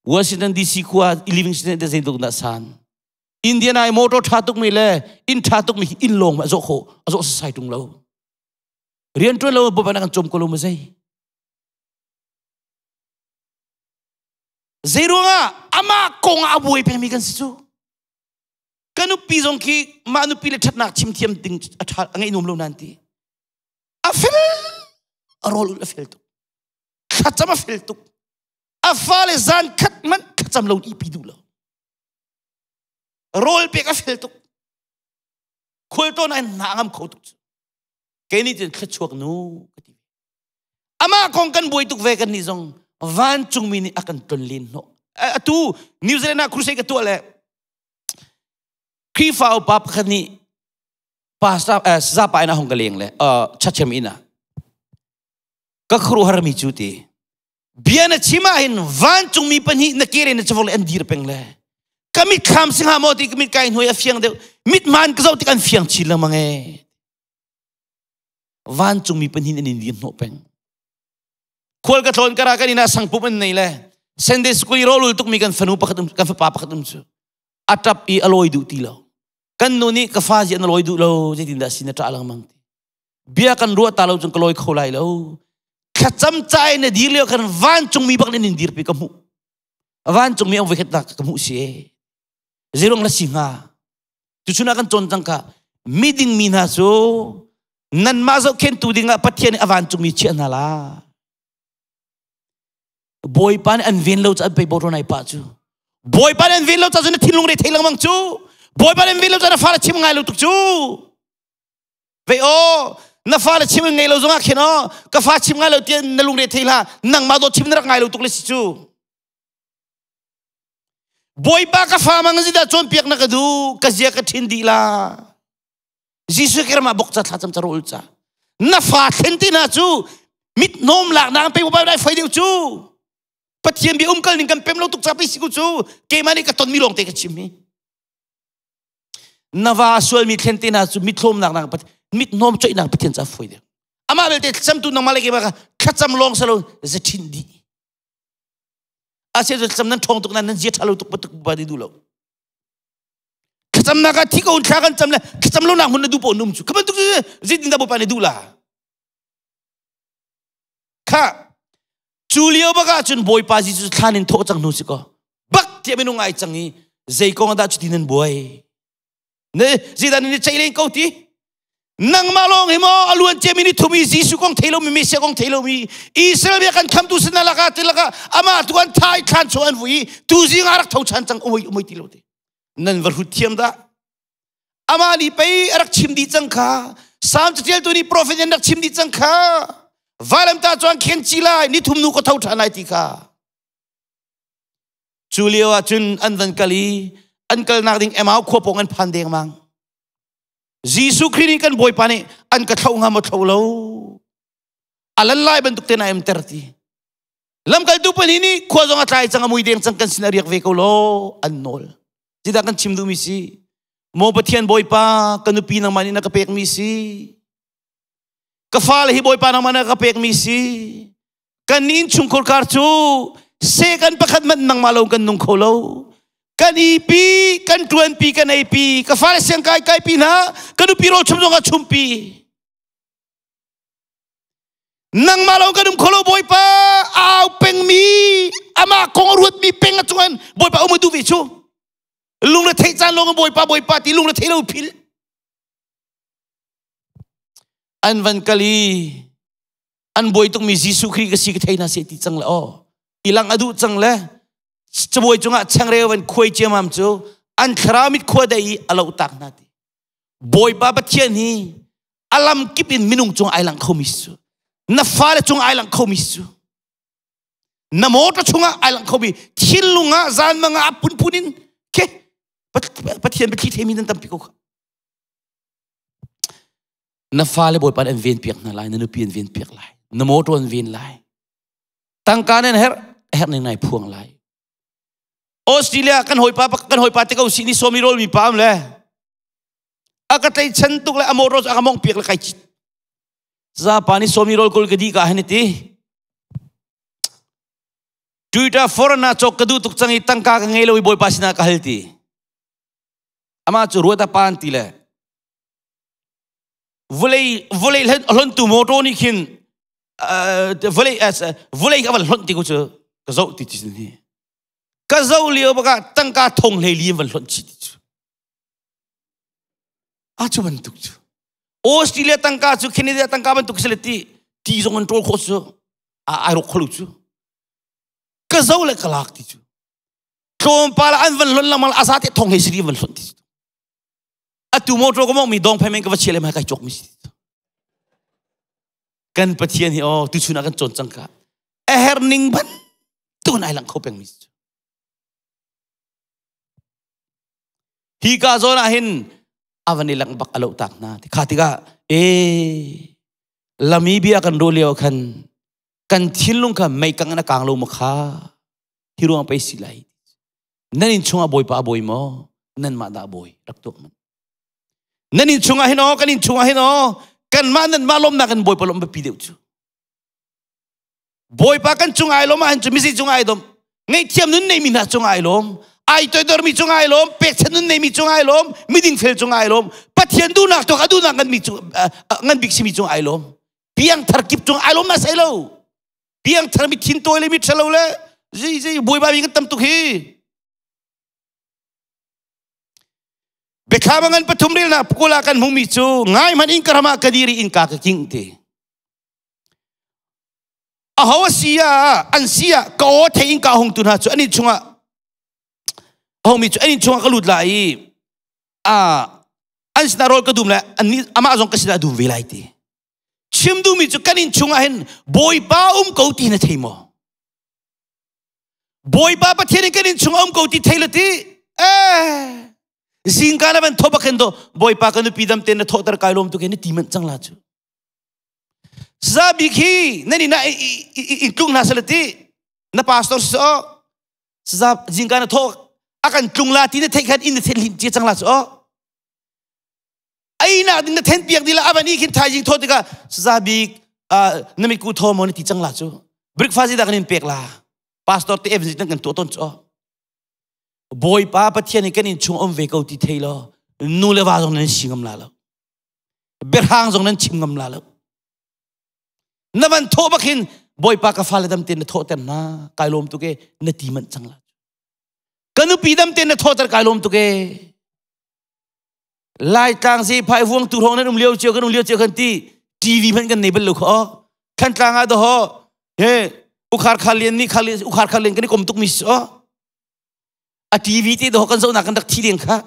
Washington DC khua living city te zeitluk dah san Indiana i motor ṭha tukmi le inn ṭha tukmi hi inn lawng a zawh khawh a zawh sasai ṭung lo rian ṭuan lo bawipa na kan cawm ko lo ma zei zei ruangah amah kong ah a buai pengmi kan si cu ka nupi zong khi mah nupi le ṭhatnak chim thiam ding a ṭha a ngeih nuam lo nan ti a fel a rawl ul a fel tuk thlacam a fel tuk a fale zan khat man thlacam lo ipi duh lo rawl pek a fel tuk khual tawn ai hna ngam kho tuk cu kei nih cun thluachuak nu ka ti amah kong kan buai tuk ve kan nih zong vancungmi nih a kan ton len hnawh atu New Zealand ah crusade ka tuah le Khrihfa upa pakhat nih pastor eh, zapa ina hong ka leng le chachem ina ka khuruhar mi cu ti Bia na chim ahhin vancungmi pahnih na kere na cavok le an dir peng le ka mitthlam si hnga maw ti ka mit kai hnuai a fiang deuh mithmaan ka zoh tik an fiang chin lengmang ee vancungmi pahnih an in dir hnawh peng khual ka tlawn kara kan inn ah sangpum an nei le Sunday school i rawlul tukmi kan fanu pakhat um kan fapa pakhat um cu a tap i a lawi duh ti lo kan nu nih ka fa zi an lawi duh lo zeitindah sin a ṭah lengmang ti bia kan ruah ta lo cun ka lawi kho lai lo thlacam cai na dir lio khan vancungmi bak nin in dirpi ka hmuh vancungmi ang voikhat nak ka hmuh si e zeirong la si hnga tuchun ah kan cawn cang ka miding mi hna cu nanmah zohkhentu dingah Pathian nih a vancungmi chiah hna la Bawipa nih an ven lo ca an pei bawr nai pa cu Bawipa nih an ven lo ca cu na thinlung re thei lengmang cu Bawipa nih an ven lo ca na fale chim ngai lo tuk cu Vei aw, na fale chim in ngei lo zongah khin aw, ka fa chim ngai lo tiah na lungre thei hlah, nangmah dawt chim na rak ngai lo tuk le si cu. Bawipa ka fa mang zida cawnpiak na ka duh, ka zia ka ṭhin dih la. Jesuh Christ mah bok ca thla cam ca ul ca. Na fa thlen ti na cu mit nom lak na pe bai dai fai deuh cu. Pathian bia umkal ning kan pem lo tuk ca pe si ku cu keimah nih ka ton mi lawng te ka chim hi. Na va sualmi thlen te hna cu mithlawmnak nak mithnawm coihnak Pathian ca fawi deuh. Amah belte thlacamtu nangmah le keimah kha thlacam lawng salo zethin dih. Ase cu thlacam nan ṭhawng tuk nan nan zia ṭha lo tuk patuk ba di duh lo. Thlacamnak ah thi ko thla kan cam le thlacam lo nak hmun na duh paoh num cu. Ka bantuk zeitin dah Bawipa nih duh la? Kha cu lio bak ah cun Bawipa Jesuh thlan in thawh cang hnu si kaw bak tiah minung ai cang i zei kong ah dah cuti nan buai? Ne zeidah nan i ceih len ko ti? Nangmah lawng hi maw a luan ciami ni thum i Jesuh kong thei lomi Messiah kong thei lomi Israel bia kan khamtu sin laka ti laka amah tu an tha i thlan chung an vui i tu zing ah rak tho chan cang umoi umoi ti lo ti. Nan va hrut thiam dah. Amah nih pei a rak chim dih cang kha. Salm catialtu nih profet an rak chim dih cang kha. Vailamtah chuan khen ci lai ni thum nu ka tho ṭhan lai ti kha. Cu lio ah cun an van kal i an kalnak ding Emau khua pawng an phan dengmang. Jesuh Khrih nih kan Bawipa nih an ka thlo hnga maw thlo lo. A lan lai bantuk te na em ter ti. Lamkaltu pahnih nih khua zong a tlai cang a mui deng cang kan sin a riak ve ko law an nawl. Zeidah kan chim duhmi si? Maw Pathian Bawipa, ka nupi nangmah nih na ka pekmi si. Ka fale hi Bawipa nangmah na ka pekmi si. Kan innchungkhar kar cu seh kan pakhat hmanh nangmah lo kan nung kho lo. Kan ipi, kan ṭuanpi, kan eipi, ka fale siang kai kaipi hna, ka nupi rawl chum zong a chumpi. Nangmah lo kan um kho lo Bawipa, au pengmi, amah kong a ruatmi peng a cungan Bawipa um a duh ve cu. Lungre theih caan lawng Bawipa Bawipa ti lungre thei lo phil. An van kal i an buai tukmi Jesuh Khrih ka si ka thei hna seh ti cang le aw. Ilang a duh cang le cabuai cungah changreu van khuai ciamam cu an thlarau mit khua dei i a lo tak hna ti. Bawipa Pathian hi a lam kip in minung cung ai lang khomi si cu. Na fale cung ai lang khomi si cu. Na motor chungah ai lang khomi thinlung ah zan mang ah punpun in ke Pathian biathli themi nan tampi ko kha. Na fale Bawipa an ven piak hna lai, na nupi an ven piak lai, na motor an ven lai. Tangka nan herh, herh ning nai phuang lai. Australia kan hawipa kan hawipa te ko si ni somi rol mi pa am le a ka tlei chan tuk le a motor a ka mong piak le kai chit za pa ni somi rol kul ka di ka han ti Twitter foreign chok ka du tuk chang i tangka ka ngei lo i bawipa sinah ka hal ti ama cu ruat a pan ti le vulei vulei hlon tu motor nih khin vulei vulei ka van hlonh ti ko cu ka zoh ti ti ni ka zoh lio baka tangka thong hlei li van hlonh chi ti cu a cu bantuk cu Australia tangka cu Canada tangka bantuk si le ti ti zong an ṭawl khawh cu a ai rok kholo cu ka zo le ka lak ti cu tlawmpal an van hlon lengmang asa te thong hlei siri van hlonh ti cu atu motor ka mong mi dong phai men ka va chia le mai kai cawk mi si kan pathian hi oh tu chun ah kan cawn cang ka a her ning ban tun ai lang kho peng mi hi ka zawn ah hin avan i lang bak alo tak na kha tikah e lami bia kan ro lio khan kan thinlung kha mei kang na kang lo ma kha hi ruang pei si lai Nan inn chungah Bawipa a bawi maw? Nanmah dah a bawi? Rak tuak man. Nan inn chungah hin aw, kan inn chungah hin aw, kanmah nanmah lawmnak in Bawipa lawmh biapi deuh cu. Bawipa kan cung ai lawm ahhin cu misi cung ai dom. Ngaihthiam nun neimi hna cung ai lawm. Ai toidormi cung ai lawm, pekchan nun neimi cung ai lawm, miding fel cung ai lawm, Pathian duhnak tuak a duhnak ngan mi cung ngan bik simi cung ai lawm. Piangthar kip cung ai lawm na sai lo. Piangthar mi thin tawi le mi ṭhalo le zei zei bawipa mi kan tam tuk hi. Biathlam ngan pathum relnak kula kan hmumi cu ngai hmanh in ka ram ah ka dir i innka ka king ti. Aho a si ah an si ah ka aw thei in ka hung tu hna cu an inn chungah aho mi cu an inn chungah ka lut lai i a an sinah rawl ka dum le an amah zong ka sinah dum ve lai ti. Chim duhmi cu kan inn chungah hin Bawipa um ko ti na thei maw? Bawipa Pathian in kan inn chungah um ko ti thei le ti eh zingka na van tho bak hin do Bawipa ka nupi dam ten na thawhter kai lawm tu ke ni ti manh cang la cu Saza bik hi nan inn ah in tlung hna sala ti na pastor si o saza zingka na tho akan tlung la ti na theih khan inn na then lim chia cang la cu o einak ding na then piak dila avan i khin thaizing tho tikah saza bik na mitku tho mo na ti cang la cu breakfast da kan in pek la pastor te evangelist kan tuah ton chu bawipa pathian hi kan in chung om ve ko ti thei lo nu le va zong nan si ngam la lo biahrang zong nan chim ngam la lo na van tho bak hin bawipa ka fale dam te na thawhter na kai lawm tuk e na ti manh cang la ka nupi dam te na thawhter kai lawm tuk e. Laitlang zephai vuang tu hrawng nan um lio cio kan um lio cio kan ti TV hmanh kan nei bal lo kho. Thantlang ah doho he ukhar khalian ni khali ukhar khalian kan i kom tuk mi so. A TV te doho kan zoh nak kan rak thi ding kha.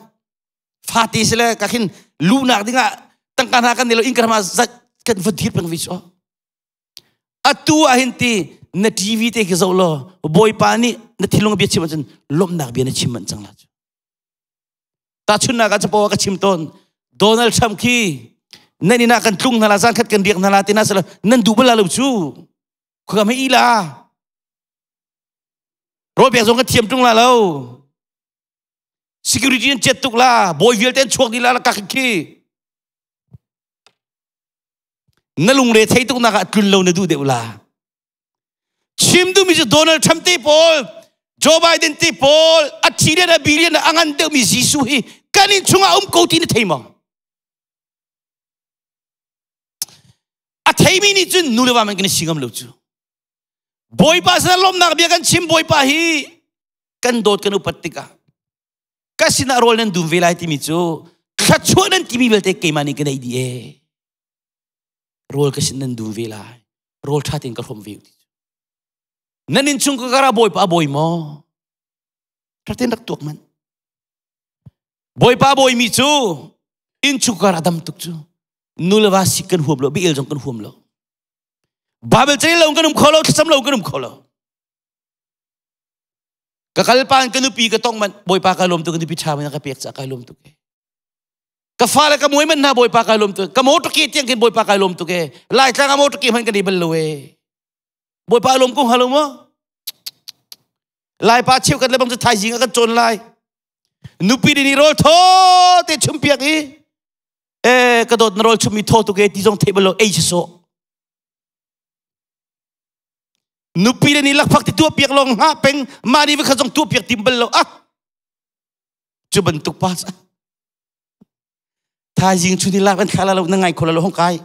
Fate sile ka khin lu nak ding ah tangka hna kan nei lo in kan ma zat kan va dir peng vi so. Atu ah hin ti na TV te khi zoh law Bawipa nih na thinlung bia chim ahcun lawmhnak bia na chim manh cang la cu. Tahchunhnak ah capo ah ka chim tawn. Donald Trump khi nan inn ah kan tlung hna la zan khat kan riak hna la ti na sala nan duh bal la lo cu. Khuka me ila. Rawl pek zong ka thiam tung la lo. Security an chet tuk la. Bawi vialte an chuak dih la ka khi. Na lungre thei tuk nak ah tlun lo na duh deuh la. Chim duhmi cu Donald Trump te pawl, Joe Biden te pawl, a thi le a billion a ngan deuhmi Jesuh hi kan inn chungah um ko ti na thei maw? A theimi nih cun nu le va man kan i si ngam lo cu. Bawipa sinah lawmhnak bia kan chim Bawipa hi kan dawt kan upat tikah ka sinah rawl nan dum ve lai timi cu thluachuah nan timi vialte keimah nih ka nei dih ee. Rawl ka sin nan dum ve lai. Rawl ṭha tein ka hrawm ve ti. Nan inn chung ka kara Bawipa a bawi maw? Ṭha tein rak tuak man. Bawipa bawimi cu inn chung kara dam tuk cu. Nu le va sik kan huam lo, bi el zong kan huam lo. Bible cei lo kan um kho lo, thlacam lo kan um kho lo. Ka kalpan ka nupi ka tong man Bawipa ka lawm tuk ka nupi ṭha man ka pek ca kai lawm tuk e. Ka fale ka muai man hna Bawipa kai lawm tuk. Ka motor ke tiang khin Bawipa kai lawm tuk e. Laitlang a motor ke hman kan i bal lo e. Bawipa lawm ko hnga lo maw? Laipa cheukhat le bang cu thaizing ah kan cawn lai. Nupi ni rawl thaw te chum piak i e ka dawt na rawl chum mi thaw tuk e ti zong theih bal lo ei si sawh. Nupi le ni lakphak ti tuah piak lawng hngah peng mah ni kha zong tuah piak tim bal lo ah cu bantuk pa ca thaizing chun ni lak an thla lo na ngai kho lo hong kai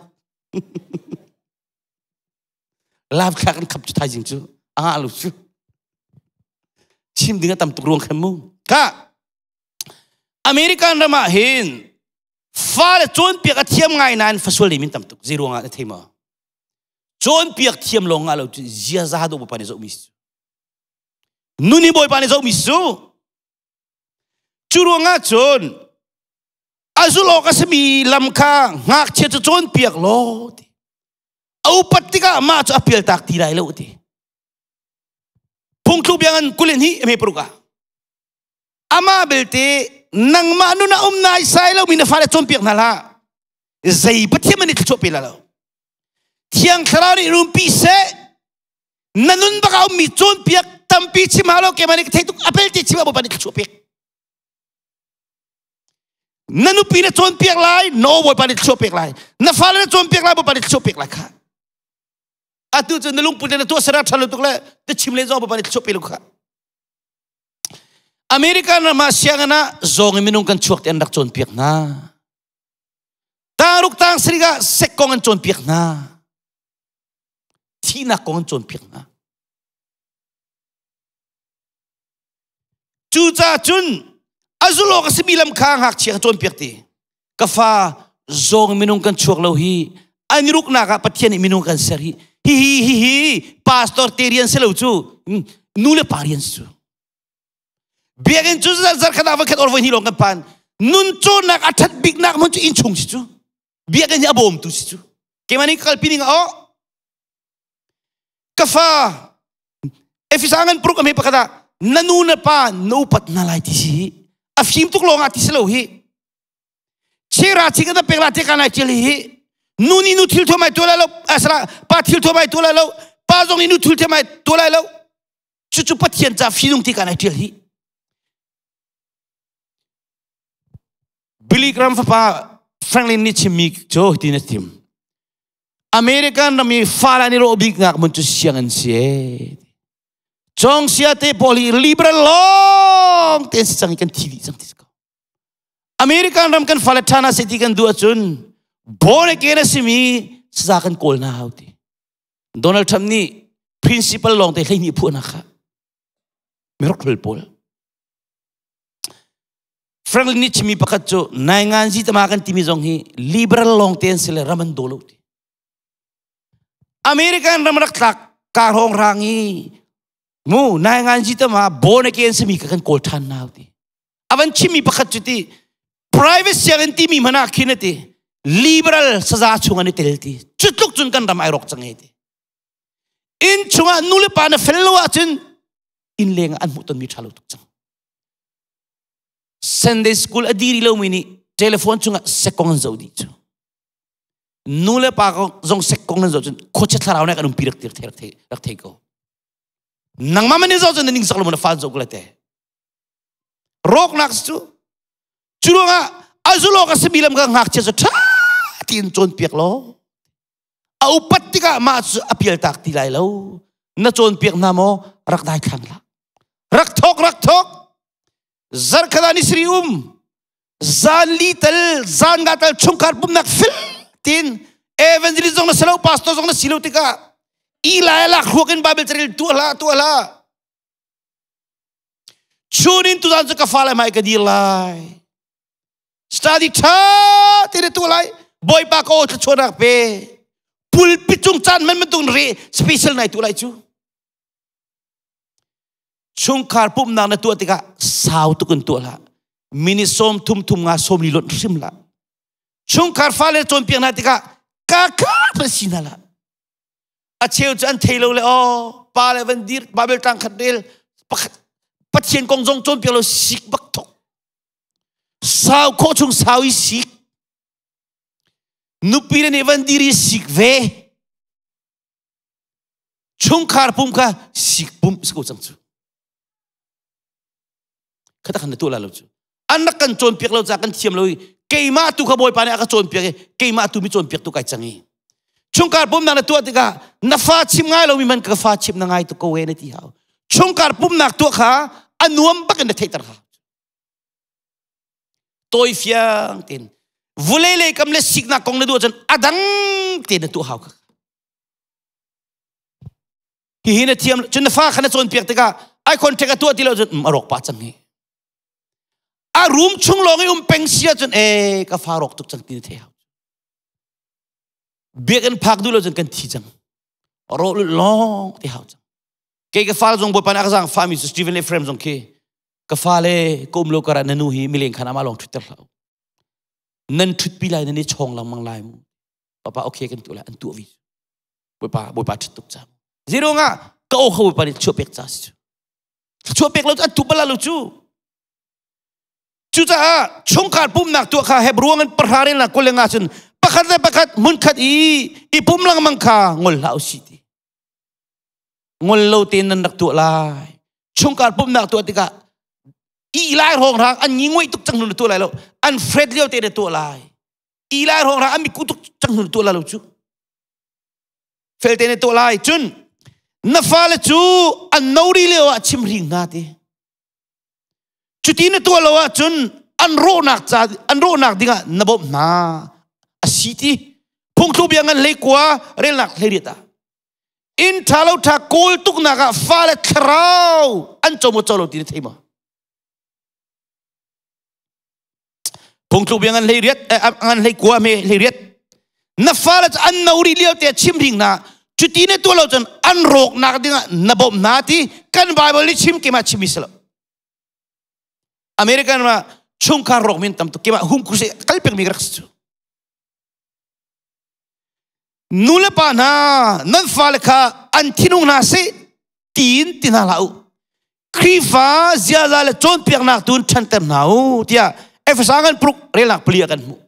lap thla kan khap cu thaizing cu anga lu cu chim ding a tam tuk ruang khan mu ka American ram ah hin fale cawnpiak a thiam ngai nain fasual min tam tuk zei ruangah na thei maw Cawnpiak thiam lawng ngah lo cu ziaza dawh Bawipa nih zohmi si. Nun hi Bawipa nih zohmi si. Cu ruangah cun a zulh awk a simi lam kha ngakchia cu cawnpiak law ti. A upat tikah mah cu a pialtak ti lai lo ti. Phungthluk biangan kulin hi hme paruk ah. Amah belte nangmah nun a um nai sai lo mi na fale cawnpiak hna hlah. Zei pathian man i thluachuah pe la lo. Thiang Thlarau nih rumpi seh. Na nun bak a ummi cawnpiak tampi chim hau lo keimah nih ka thei tuk a pelte chim ah Bawipa nih thluachuah pek. Na nupi na cawnpiak lai, no Bawipa nih thluachuah pek lai. Na fale na cawnpiak lai, Bawipa nih thluachuah pek lai kha. Atu cu na lungput le na tuahser a ṭha lo tuk le na chim len zong Bawipa nih thluachuah pe lo kha. American ram ah sianginn ah zawng in minung kan chuak ti an rak cawnpiak hna. Tangruk tang sarih ah sek kong an cawnpiak hna. Thihnak kong an cawnpiak hna. Cucaah cun a zulh awk a simi lam kha ngakchia kha cawnpiak ti. Ka fa zawng minung kan chuak lo hi an ruknak ah Pathian nih minung kan ser hi hi hi hi hi pastor te rian si lo cu nu le pa rian si cu. Biakinn cu zarkhat ah voikhat or voihnih lawng kan phan. Nun cawnnak a ṭhat biknak hmun cu innchung si cu. Biakinn hi a bawmtu si cu. Keimah nih kalpi ning ah ka fa Efesa ngan pruk a hme pakhat ah na nu na pa na upat hna lai ti si hi. A fim tuk lawng ah ti si lo hi. Chira chi ka pek la te ka nai tial hi. Nu nih nu thil thuam ai tua lai lo, asala pa thil thuam ai tua lai lo, pa zong nih nu thil thuam ai tua lai lo. Cucu Pathian ca finung ti kan ai ṭial hi. Billy Graham fapa Franklin nih chimmi cu hitin a chim. American ram i fale an i rawh biknak hmun cu sianginn si e. Cong sia te pawl hi liberal lawng te si cang i kan thi dih cang ti ko. American ram kan fale ṭha na se ti kan duh ahcun born again a simi saza kan kawl hna hau ti. Donald Trump nih principal lawng te 12 phuahnak kha mirok hlol pawl. Franklin nih chimmi pakhat cu nainganzi tama kan timi zong hi liberal lawng te an si le ram an daw lo ti. American ram rak tlak ka hrawng rang i mu nainganzi tama born again simi ka kan kawl than nau ti. Avan chimmi pakhat cu ti private sianginn timi hmana khin ati liberal saza chung an i tel ti. Cutluk cun kan ram ai rawk cang e ti. Inn chungah nu le pa na fel lo ahcun inn leng ah an hmuh tonmi ṭha lo tuk cang. Sunday school a diri lomi nih telephone chungah sekong an zoh dih cu. Nu le pa zong sekong an zoh cun khuachia thlarau nih kan umpi rak tir rak thei rak thei ko. Nangmah man zoh cun na ning sak lo na fa zoh ko le te. Rawknak cu cu ruangah a zulawk a simi lam ka ngakchia cu ṭha tiin cawnpiak law a upat tikah mah cu a pialtak ti lai lo na cawnpiak hna maw rak dai thlang hlah rak thok rak thok zarkhat ah ni sri um zan li tal zan nga tal chungkhar pumnak fil tin evangelist zong na si lo pastor zong na si lo tikah i lai lak ruak in bible carel tu hla tu hla chunin tuzan cu ka fale mai ka dir lai Study ṭha te na tuah lai. Bawipa ka aw thluachuahnak pe. Pulpit cung caan man bantuk re special nai tuah lai cu. Chungkhar pumhnak na tuah tikah sau tuk in tuah hlah. Minute sawm thum thum nga sawm li lonh hrim hlah. Chungkhar fale cawnpiak hna tikah ka kha na si hna lah. A cheu cu an thei lo le aw pa le van dir Bible tlang khat rel pakhat Pathian kong zong cawnpiak lo sik bak thok. Sau khawh chung sau i sik. Nupi le nih van dir i sik ve. Chungkhar pum kha sik pum si ko cang cu. Khata khan na tuah la lo cu. An rak kan cawnpiak lo ca kan thiam lo i keimah tu kha Bawipa nih a ka cawnpiak i keimah tu mi cawnpiak tu kai cang i. Chungkhar pumnak na tuah tikah na fa chim ngai lomi man ka fa chim na ngai tuk ko e na ti hau. Chungkhar pumnak tuah kha a nuam bak in na theihter hau. Tawi fiang tein vulei lei kam le siknak kong na duh ahcun a dang tein na tuah hau kha. Hihi na thiam cun na fa kha na cawnpiak tikah ai contact a tuah ti lo cun a rawk pah cang hi. A room chung lawng i um peng si ahcun e ka fa rawk tuk cang ti na thei hau. Biakinn phak duh lo cun kan thi cang. Rawh lawng ti hau cang. Kei ka fa zong Bawipa nih a ka zaang fami cu Stephen le Ephraim zong khi ka fale ka um lo karah na nu hi mileng khan amah lawng ṭhutter hlah u. Nan ṭhutpi lai nan i chawng lengmang lai mu. Papa okay kan tuah lai an tuah vi. Bawipa Bawipa ṭhut tuk ca. Zeiruangah ka aw kha Bawipa nih chuah pek ca si cu. Chuah pek lo cu an tu bal lo cu. Cucaah chungkhar pumnak tuah kha Hebrew an pahra rel na kul le nga cun pakhat le pakhat hmunkhat i i pum lengmang kha ngol hlah u sih ti. Ngol lo tein nan rak tuah lai. Chungkhar pumnak tuah tikah i lai hrawng hrang an ngi nguai tuk cang hnu na tuah lai lo. An fret lio te na tuah lai. I lai hrawng hrang an miku tuk cang hnu na tuah lai lo cu. Fel te na tuah lai. Cun na fale cu an no ri lio ah chim hring hna ti. Cuti na tuah lo ahcun an rawhnak ca an rawhnak dingah na bawmh hna a si ti. Phungthluk bia ngan hlei kua relnak hlei riat ah. Inn ṭha lo ṭha kawl tuknak ah fale thlarau an co maw co lo ti na thei maw? Phungthluk bia ngan hlei riat ngan hlei kua me hlei riat. Na fale cu an no rih lio te chim ring hna. Cuti na tuah lo cun an rawknak dingah na bawmh hna ti kan Bible nih chim keimah chim mi si lo. American ma chungkhar rawk min tam tuk keimah hum kruse kal pek mi ka rak si cu. Nu le pa hna nan fale kha an thinung hna seh tiin ti hna hlah u. Khrihfa ziaza le cawnpiaknak tu in ṭhanter hna u tiah Efesa ngan pruk relnak pali ah kan hmuh.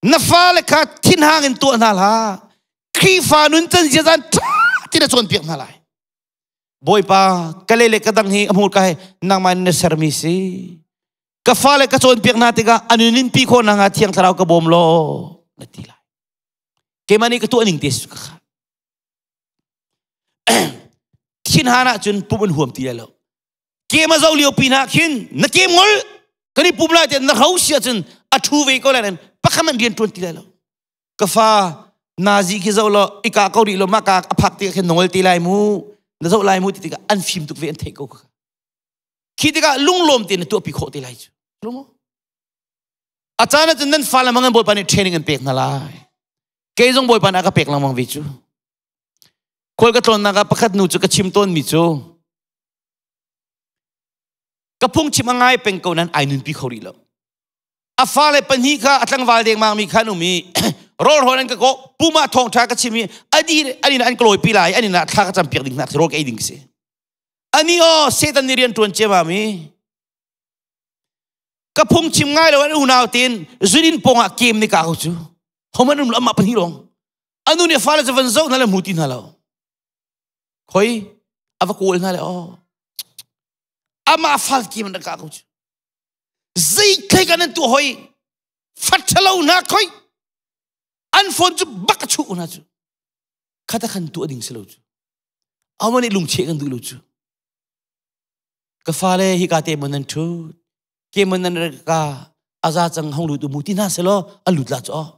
Na fale kha thinhang in tuah hna hlah. Khrihfa nun can ziaza ṭha ti na cawnpiak hna lai. Bawipa ka le le ka dang hi a hmurka he nangmah in na sermi si. Ka fale ka cawnpiak hna tikah an in pi khawh nakhnga Thiang Thlarau ka bawm law na ti lai. Keimah nih ka tuah ning te su ka kha. Thinhan ahcun pum an huam ti lai lo. Kem a zo lio pi hna khin na kem ngol kan i pum lai te na ro si ahcun a thu ve ko lai nan pakhat man rian tuan ti lai lo. Ka fa nazi khi zo lo ika ko rih lo ma ka a phak ti khin nongol ti lai mu na zo lai mu ti tikah an fim tuk ve an theih ko kha. Khi tikah lunglawm te na tuah pi khawh te lai cu. Lungo. A caan ahcun nan fale mang in Bawipa nih training an pek hna lai. Kei zong Bawipa nih a ka pek lengmang ve cu. Khual ka tlawnnak ah pakhat nu cu ka chim tawnmi cu ka phungchim a ngai peng ko nan ai nunpi kho rih lo. A fale pahnih kha a tlangval dengmang mi kha an um i rawl rawl an ka kawh puma thawngṭha ka chim i ani ani an ka lawipi lai ani na thla ka cam piak ding hna rawl ka ei ding si. Ani aw Satan nih rian ṭuan ciamam i ka phungchim ngai lo an unau tein zunin pawng ah kem ni ka ko cu homan um lo amah pahnih lawng anu nih fale cu van zoh hna le hmu ti hna lo khoi a va kawl hna le aw amah fal kim an ka ko cu zei thei kan an tu hoi fathalo na khoi an phone cu bak a chuh hna cu khata khan tu ading si lo cu amah nih lungcheh kan duh lo cu Ka fale hika te maw nan ṭhut, ke maw nan ka aza cang hong lut u mu ti hna selaw an lut la cu aw.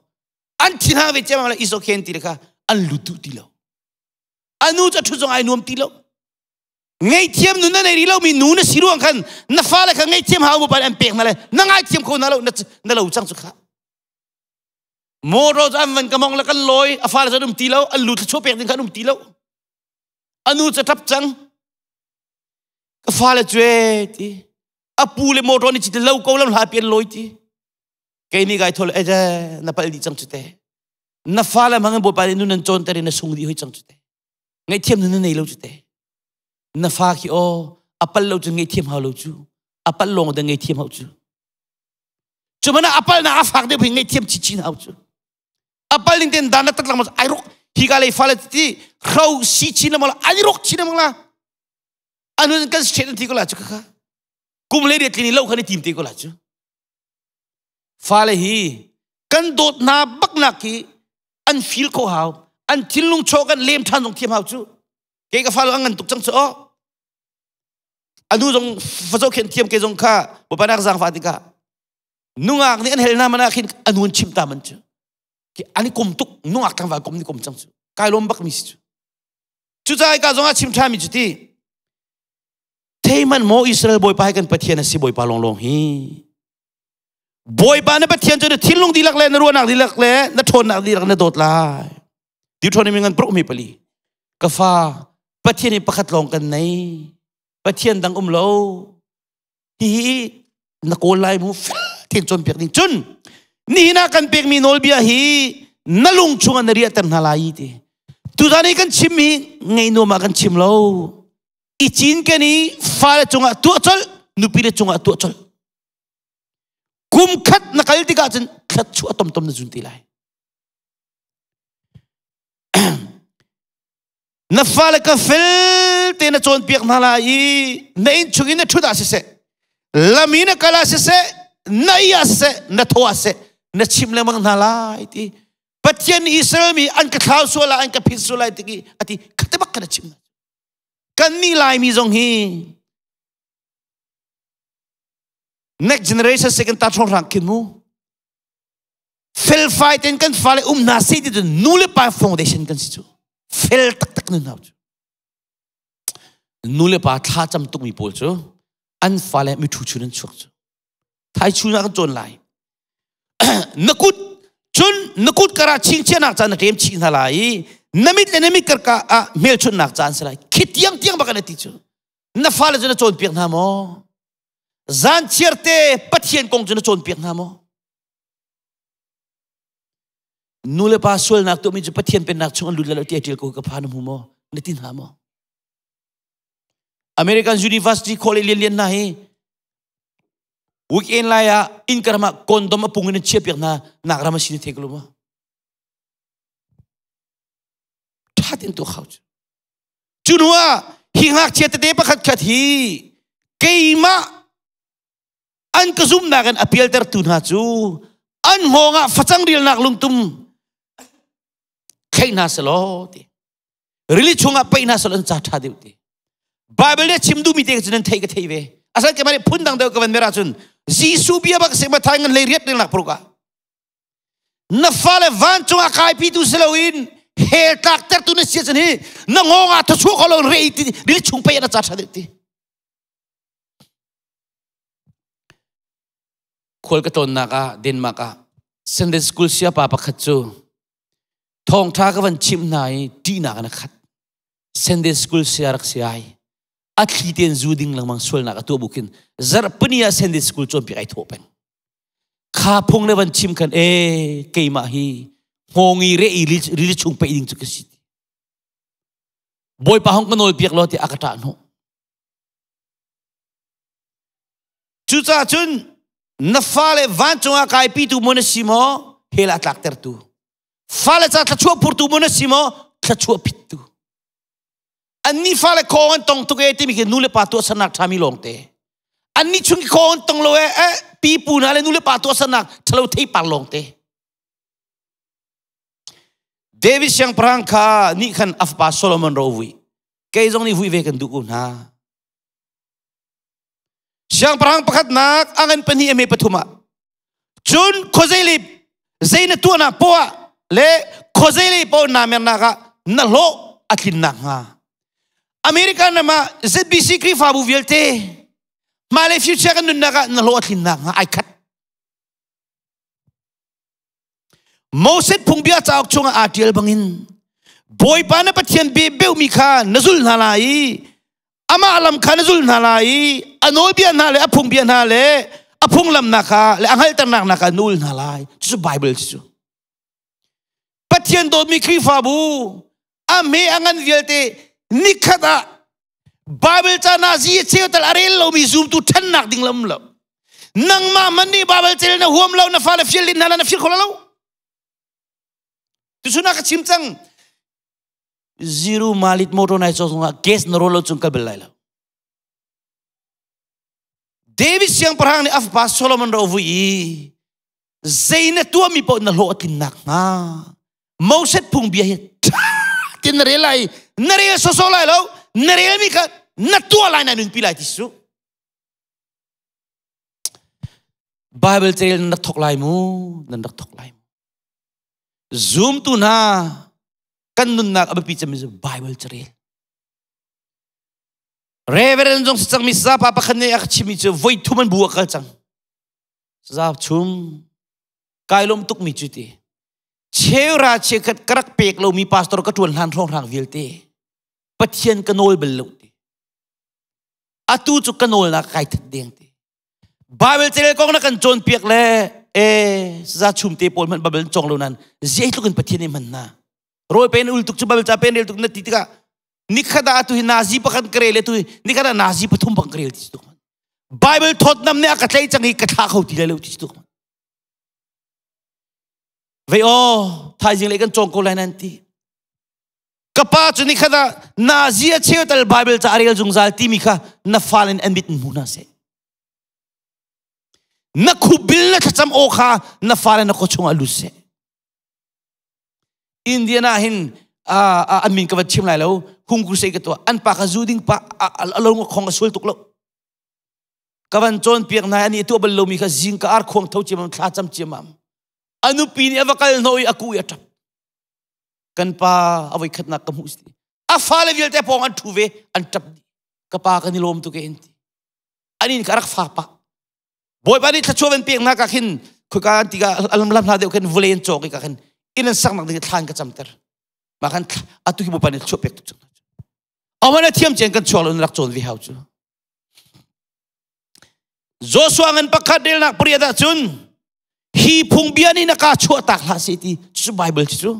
An thi hna ve ciammam le is okay an ti le kha an lut duh ti lo. Anu cu a ṭhut zong ai nuam ti lo. Ngaihthiam nun na nei rih lomi nu na si ruang khan na fale kha ngaihthiam hau mu pa an pek hna le na ngaithiam kho hna lo na lo cang cu kha. Motor cu an van ka mong le kan lawi a fale cu an um ti lo an lu thluachuah pek ding kha an um ti lo. Anu cu a ṭap cang. Ka fale cu e ti a pu le motor nih citi lo ko lam hla pian lawi ti kei nih kai thol e na pal dih cang cu te na fale hmang in bawipa nih nun an cawn ter in na sung dih hoi cang cu te ngaihthiam nun na nei lo cu te na fa khi aw a pal lo cu ngaihthiam hau lo cu a pal lawng da ngaihthiam hau cu cu mana a pal na a fak deuh hi ngaihthiam chinchin hau cu a pal ning ten dan na tat lang ai rok hi ka lei fale ti hro si chin la ai rok chin la anu kan straight an ti ko la chu kha kum le riat tlin lo khan i tim te ko la chu fale hi kan dawt hna bak nak hi an feel ko hau an thinlung chaw kan lem than zong thiam hau chu ke ka falo an ngan tuk cang chu o anu zong fazo khen thiam ke zong kha bapanak zang fa tika nungak nih an hel na mana khin anu an chim ta man chu ki ani kum tuk nungak tlangval kum ni kum cang chu kai lom bak mi si chu Cucaah ka zong ah chim ṭhanmi cu ti theiman maw Israel Bawipa hi kan Pathian a si Bawipa lawnglawng hi Bawipa na Pathian cu na thinlung dihlak le na ruahnak dihlak le na ṭhawnnak dihlak na dawt lai Deuteronomy ngan paruk mi pali ka fa Pathian hi pakhat lawng kan nei Pathian dang um lo hihi na kawl lai mu fel tein cawnpiak ding cun nihin ah kan pekmi nawlbia hi na lung chungah na riahter hna lai ti tuzan i kan chim hi ngei nuam ah kan chim lo i cinken i fale cungah tuah colh nupi le cungah tuah colh kum khat na kal tikah cun thluachuah tomtom na zun ti lai Na fale ka fel te na cawnpiak hna lai i na innchung in na ṭhut ah siseh, lam i na kal ah siseh, na ih ah siseh, na thaw ah siseh, na chim lengmang hna lai ti. Pathian nih Israel mi an ka thlau sual ah an ka phit sual lai ti a ti khate bak khan a chim. Kan nih Laimi zong hi next generation second ta hrang hrang khin mu felfai ten kan fale um hna seh ti cu nu le pa foundation kan si cu fel taktak nun hau cu nu le pa thla cam tukmi pawl cu an fale mithu chun an chuak cu thai chun ah kan cawn lai na kut cun na kut kara chingchianak caan na ṭem chih hna lai i na mit le na mit karka ah hmelchunhnak caan si lai khi tiang tiang bak an ti cu na fale cu na cawnpiak hna maw zan chiar te Pathian kong cu na cawnpiak hna maw Nu le pa sualnak tuahmi cu Pathian pennak chung an lut lai lo ti a ṭial ko ka phan hmu maw? Na ti hna maw? American University College lianlian hna hi weekend lai ah inn karam ah condom a pung in an chiah piak hna nak ram a si na thei ko lo maw? Ṭha tein tuah khau cu. Cu hnu ah hi ngakchia tete pakhat khat hi keimah an ka zumhnak in a pialtertu hna cu an hngawng ah facang rialnak lungtum thlei hna selaw ti rili chungah paih hna selaw an ca ṭha deuh ti Bible nih chim duhmi te cu nan thei ka thei ve asal ke mari phun dang deuh ka van mera cun Jesuh bia bak se mathai ngan lei riat rilnak paruk ah na fale vancung ah kaipi tu si loin hell tlak tertu na sia cun hi na ngawng ah thachuak ko lo re ti rili chung paih na ca ṭha deuh ti. Khual ka tlawnnak ah Denmark ah Sunday school siapa pakhat cu thawngṭha ka van chimh hna i ṭihnak in a khat. Sunday school sia rak si ai. A thli tein zu ding lengmang sualnak a tuah bu khin zarhpini ah Sunday school cawnpiak ai thawh peng. Kha phung na van chim khan e keimah hi hngawng i re i rili chung peih ding cu ka si. Bawipa hong ka nawl piak law tiah a ka ṭah hnawh. Cucaah cun na fale vancung ah kaipitu maw na si maw hell ah tlaktertu. Fale ca thluachuah phurtu maw na si maw thluachuah phittu. Annih fale khawng an tong tuk e timi khi nu le pa tuahsernak ṭhami lawngte. Annih chung i khawng an tong lo e, eh pipu hna le nu le pa tuahsernak ṭhalo theipar lawngte. David siangpahrang kha nih khan a fapa Solomon ro vui. Kei zong nih vui ve kan duh ko hna. Siangpahrang pakhatnak a ngan pahnih a me pathum ah cun khuazei le zei na tuahnak poah le khuazei le poah naa mernak ah na hlawh a tlinnak hnga American ram ah ZBC Khrihfabu vialte hmailei future kan nunnak ah na hlawh a tlinnak hnga ai khat Moses phungbia cauk chungah aa ṭial bangin Bawipa na Pathian be beumi kha na zul hna lai i amah lam kha na zul hna lai i a nawlbia hna le a phungbia hna le a phunglamnak kha le a hngalhternak hna kha na ul hna lai. Cucu Bible cu. Pathian dawtmi Khrihfabu a hme a ngan vialte nikhat ah Bible ca nazi a cheu tal a rel lomi zumtu ṭhannak ding lam lo. Nangmah man nih Bible cel na huam lo, na fale fial hna na fial kho lo. Tuchun ah ka chim cang. Zero malit motor nai cho zongah gas na rol lo chung kal bel lai lo. David siangpahrang nih a fapa Solomon ro vui i zei na tuahmi paoh na hlawh a tlinnak hnga Moses phungbia hi ṭha tein na rel lai na rel sawsawh lai lo na relmi kha na tuah lai na nunpi lai ti su Bible carel nan rak thok lai mu nan rak thok lai mu zumtu hna kan nunnak a biapi cemmi cu Bible carel Reverend zong si cangmi sapa pakhat nih a ka chimmi cu voi thum an bu a kal cang Za chung kai lawm tukmi cu ti. Cheura chiakhat ka rak pek lomi pastor ka ṭuan hlan hrawnghrang vialte Pathian ka nawl bal lo ti. Atu cu ka nawlnak kai that deng ti. Bible carel kong na kan cawnpiak le e za chum te pawl hmanh Bible cawng lo nan zeitluk in Pathian nih hman na. Rawl pen ul tuk cu Bible ca pen rel tuk na ti tikah nikhat ah atu hi nazi pakhat ka rel atu hi nikhat ah nazi pathum bang ka rel ti tuk Bible thawtnam nih a ka tlei cang i ka thla kho ti lai lo ti tuk vei aw thaizing le kan cawng ko lai nan ti ka pa cu nikhat ah nazi a cheu tal Bible ca a rel zungzal timi kha na fale in an mit in hmu hna seh na khubil na thlacam aw kha na fale na kawchung ah lut seh Indian ah hin an min ka van chim lai lo hung crusade ka tuah an pa ka zu ding pa a lo khong a sual tuk lo ka van cawn piak nai ani tuah bal lomi kha zing ka ar khuang tho ciamam thla cam ciamam anupi nih a va kal hno i a ku i a tap kan pa a voi khatnak ka hmuh si a fale vialte pawng an thu ve an tap dih ka pa kan i lawm tuk e in ti anin ka rak fa pa Bawipa nih thluachuah van pek nak ah khin khoika an ti ka alam lam hla deuh khin vulei an cawk i ka khin inn an sak nak ding thlan ka camter ma khan atu hi Bawipa nih thluachuah pek tuk cang awan a thiam chen kan chuak lo rak cawn ve hau cu Joshua ngan pakhat relnak pariat ah cun hi phungbia nih na ka chuah tak hlah seh ti cu Bible cu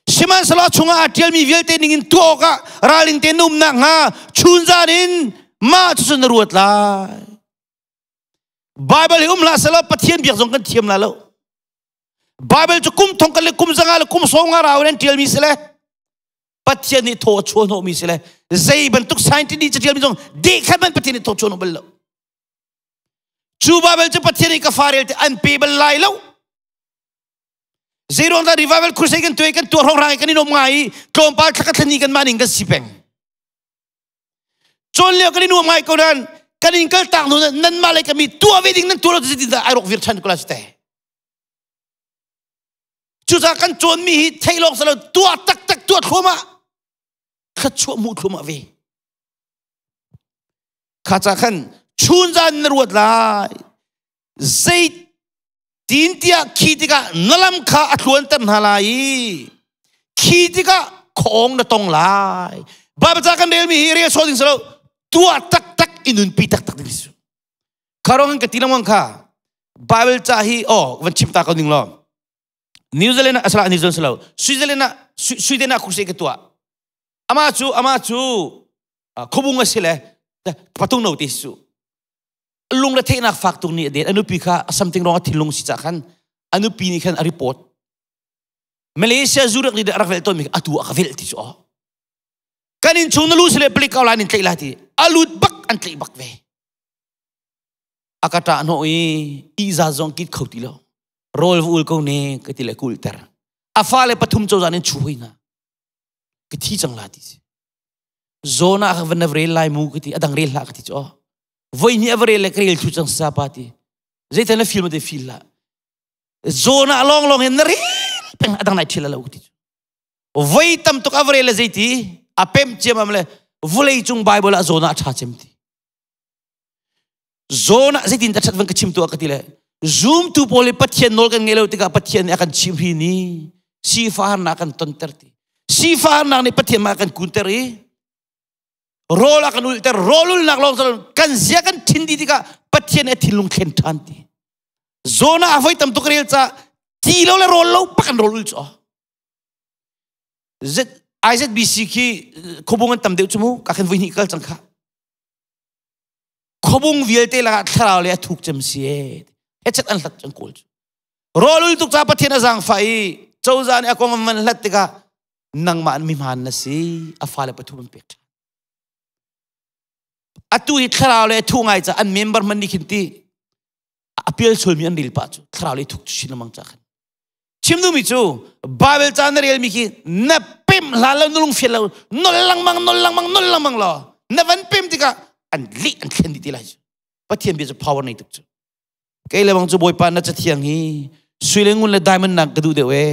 Sihmanhsehlaw chungah aa ṭialmi vialte ningin tuah awkah ralring tein na um nakhnga chunzan in mah cucu na ruat lai. Bible hi um hlah sehlaw Pathian biak zong kan thiam lai lo. Bible cu kum thong kan le kum zanga le kum sawm nga rau in an ṭialmi si le Pathian nih thaw a chuah hnawhmi si le zei bantuk scientist nih caṭialmi zong deh khat hmanh Pathian nih thaw chuah hnawh bal lo. Cu Bible cu Pathian nih ka fa rel te an pe bal lai lo. Zeiruang dah revival crusade kan tuai kan tuah hrawng kan in um ngai i tlawmpal thla ka thlani kan mah ning kan si peng. Cawn lio kan in um ngai ko nan kan in kal tak nu nan mah le kami tuah ve ding nan tuah lo ti dah ai rok vir than ko la te. Cucaah kan cawn mi hi theih lawng salo tuah taktak tuah thluahmah thluachuah mu thluahmah ve. Kha ca khan chun zan na ruat lai. Zei tin tiah khi tikah na lam kha a tluanter hna lai i khi tikah khawng na tong lai. Bible ca kan relmi hi rel sawh ding si lo, tuah taktak i nunpi taktak ding si. Kharong in ka ti lengmang kha Bible ca hi oh van chim ta ko ning law. New Zealand asala New Zealand silo Switzerland ah Sweden ah crusade ka tuah. Ama cu ama cu khobung a si le patung no ti su. Lung le theihnak fak tuk nih a den a nupi kha something wrong a thinlung si ca khan a nupi nih khan a report. Malaysia Zurich nih a rak velh tawnmi atu a ka velh ti cu oh. Kan in chung na lu sile palik kau lai in tlaih lai ti a lut bak an tlaih bak ve. A ka ṭah hnawh i ihza zong kit kho ti lo. Rawl va ul ko ne ka ti le kulter. A fale pathum cozah in chu hoi hna. Ka thi cang la ti si. Zona ka van rel lai mu ka ti adang rel hlah ka ti chu. Voi hnih a va rel le ka rel thu cang sa pa ti. Zeitan na feel ma te feel la. Zona long long in na rel peng adang nai thil lo ka ti chu. Voi tam tuk a va rel le zeiti a pem ciam am le vulei cung Bible ah zona a ṭha cem ti. Zawn ah zeitin dah ṭhat van ka chim tuah ka ti le zumtu pawl i Pathian nawl kan ngei lo tikah Pathian nih a kan chim hi ni sifaharnak kan tonter ti sifaharnak nih Pathian mah kan kunter i rawl a kan ulter rawl ulnak lawng kan zia kan thin dih tikah Pathian nih a thinlung thlen ṭhan ti zawn ah a voi tam tuk rel ca ti lo le rawl lo pak an rawl ul cu IZBC khi khobung an tam deuh cu mu ka khan voi hnih kal cang kha Khuabung vialte lakah thlarau le a thuk cem si e. Hechet an hlat cang kawl cu. Rawlul tuk ca Pathian a zaangfah i cozah nih a kong an van hlat tikah nangmah mi hmaan na si a fale pathum an pek ṭhan. Atu hi thlarau le a thu ngai ca an member hman nih khin ti a pial sualmi an ril pah cu thlarau le thuk chin lengmang ca khan. Chim duhmi cu Bible ca na relmi khi na pem hlan lo na lung fial lo nol lengmang nol lengmang nol lengmang law na van pem tikah an lih an thlen dih ti lai cu Pathian bia cu power nei tuk cu kei le bang cu Bawipa na cathiang hi sui le ngun le diamond nak ka duh deuh e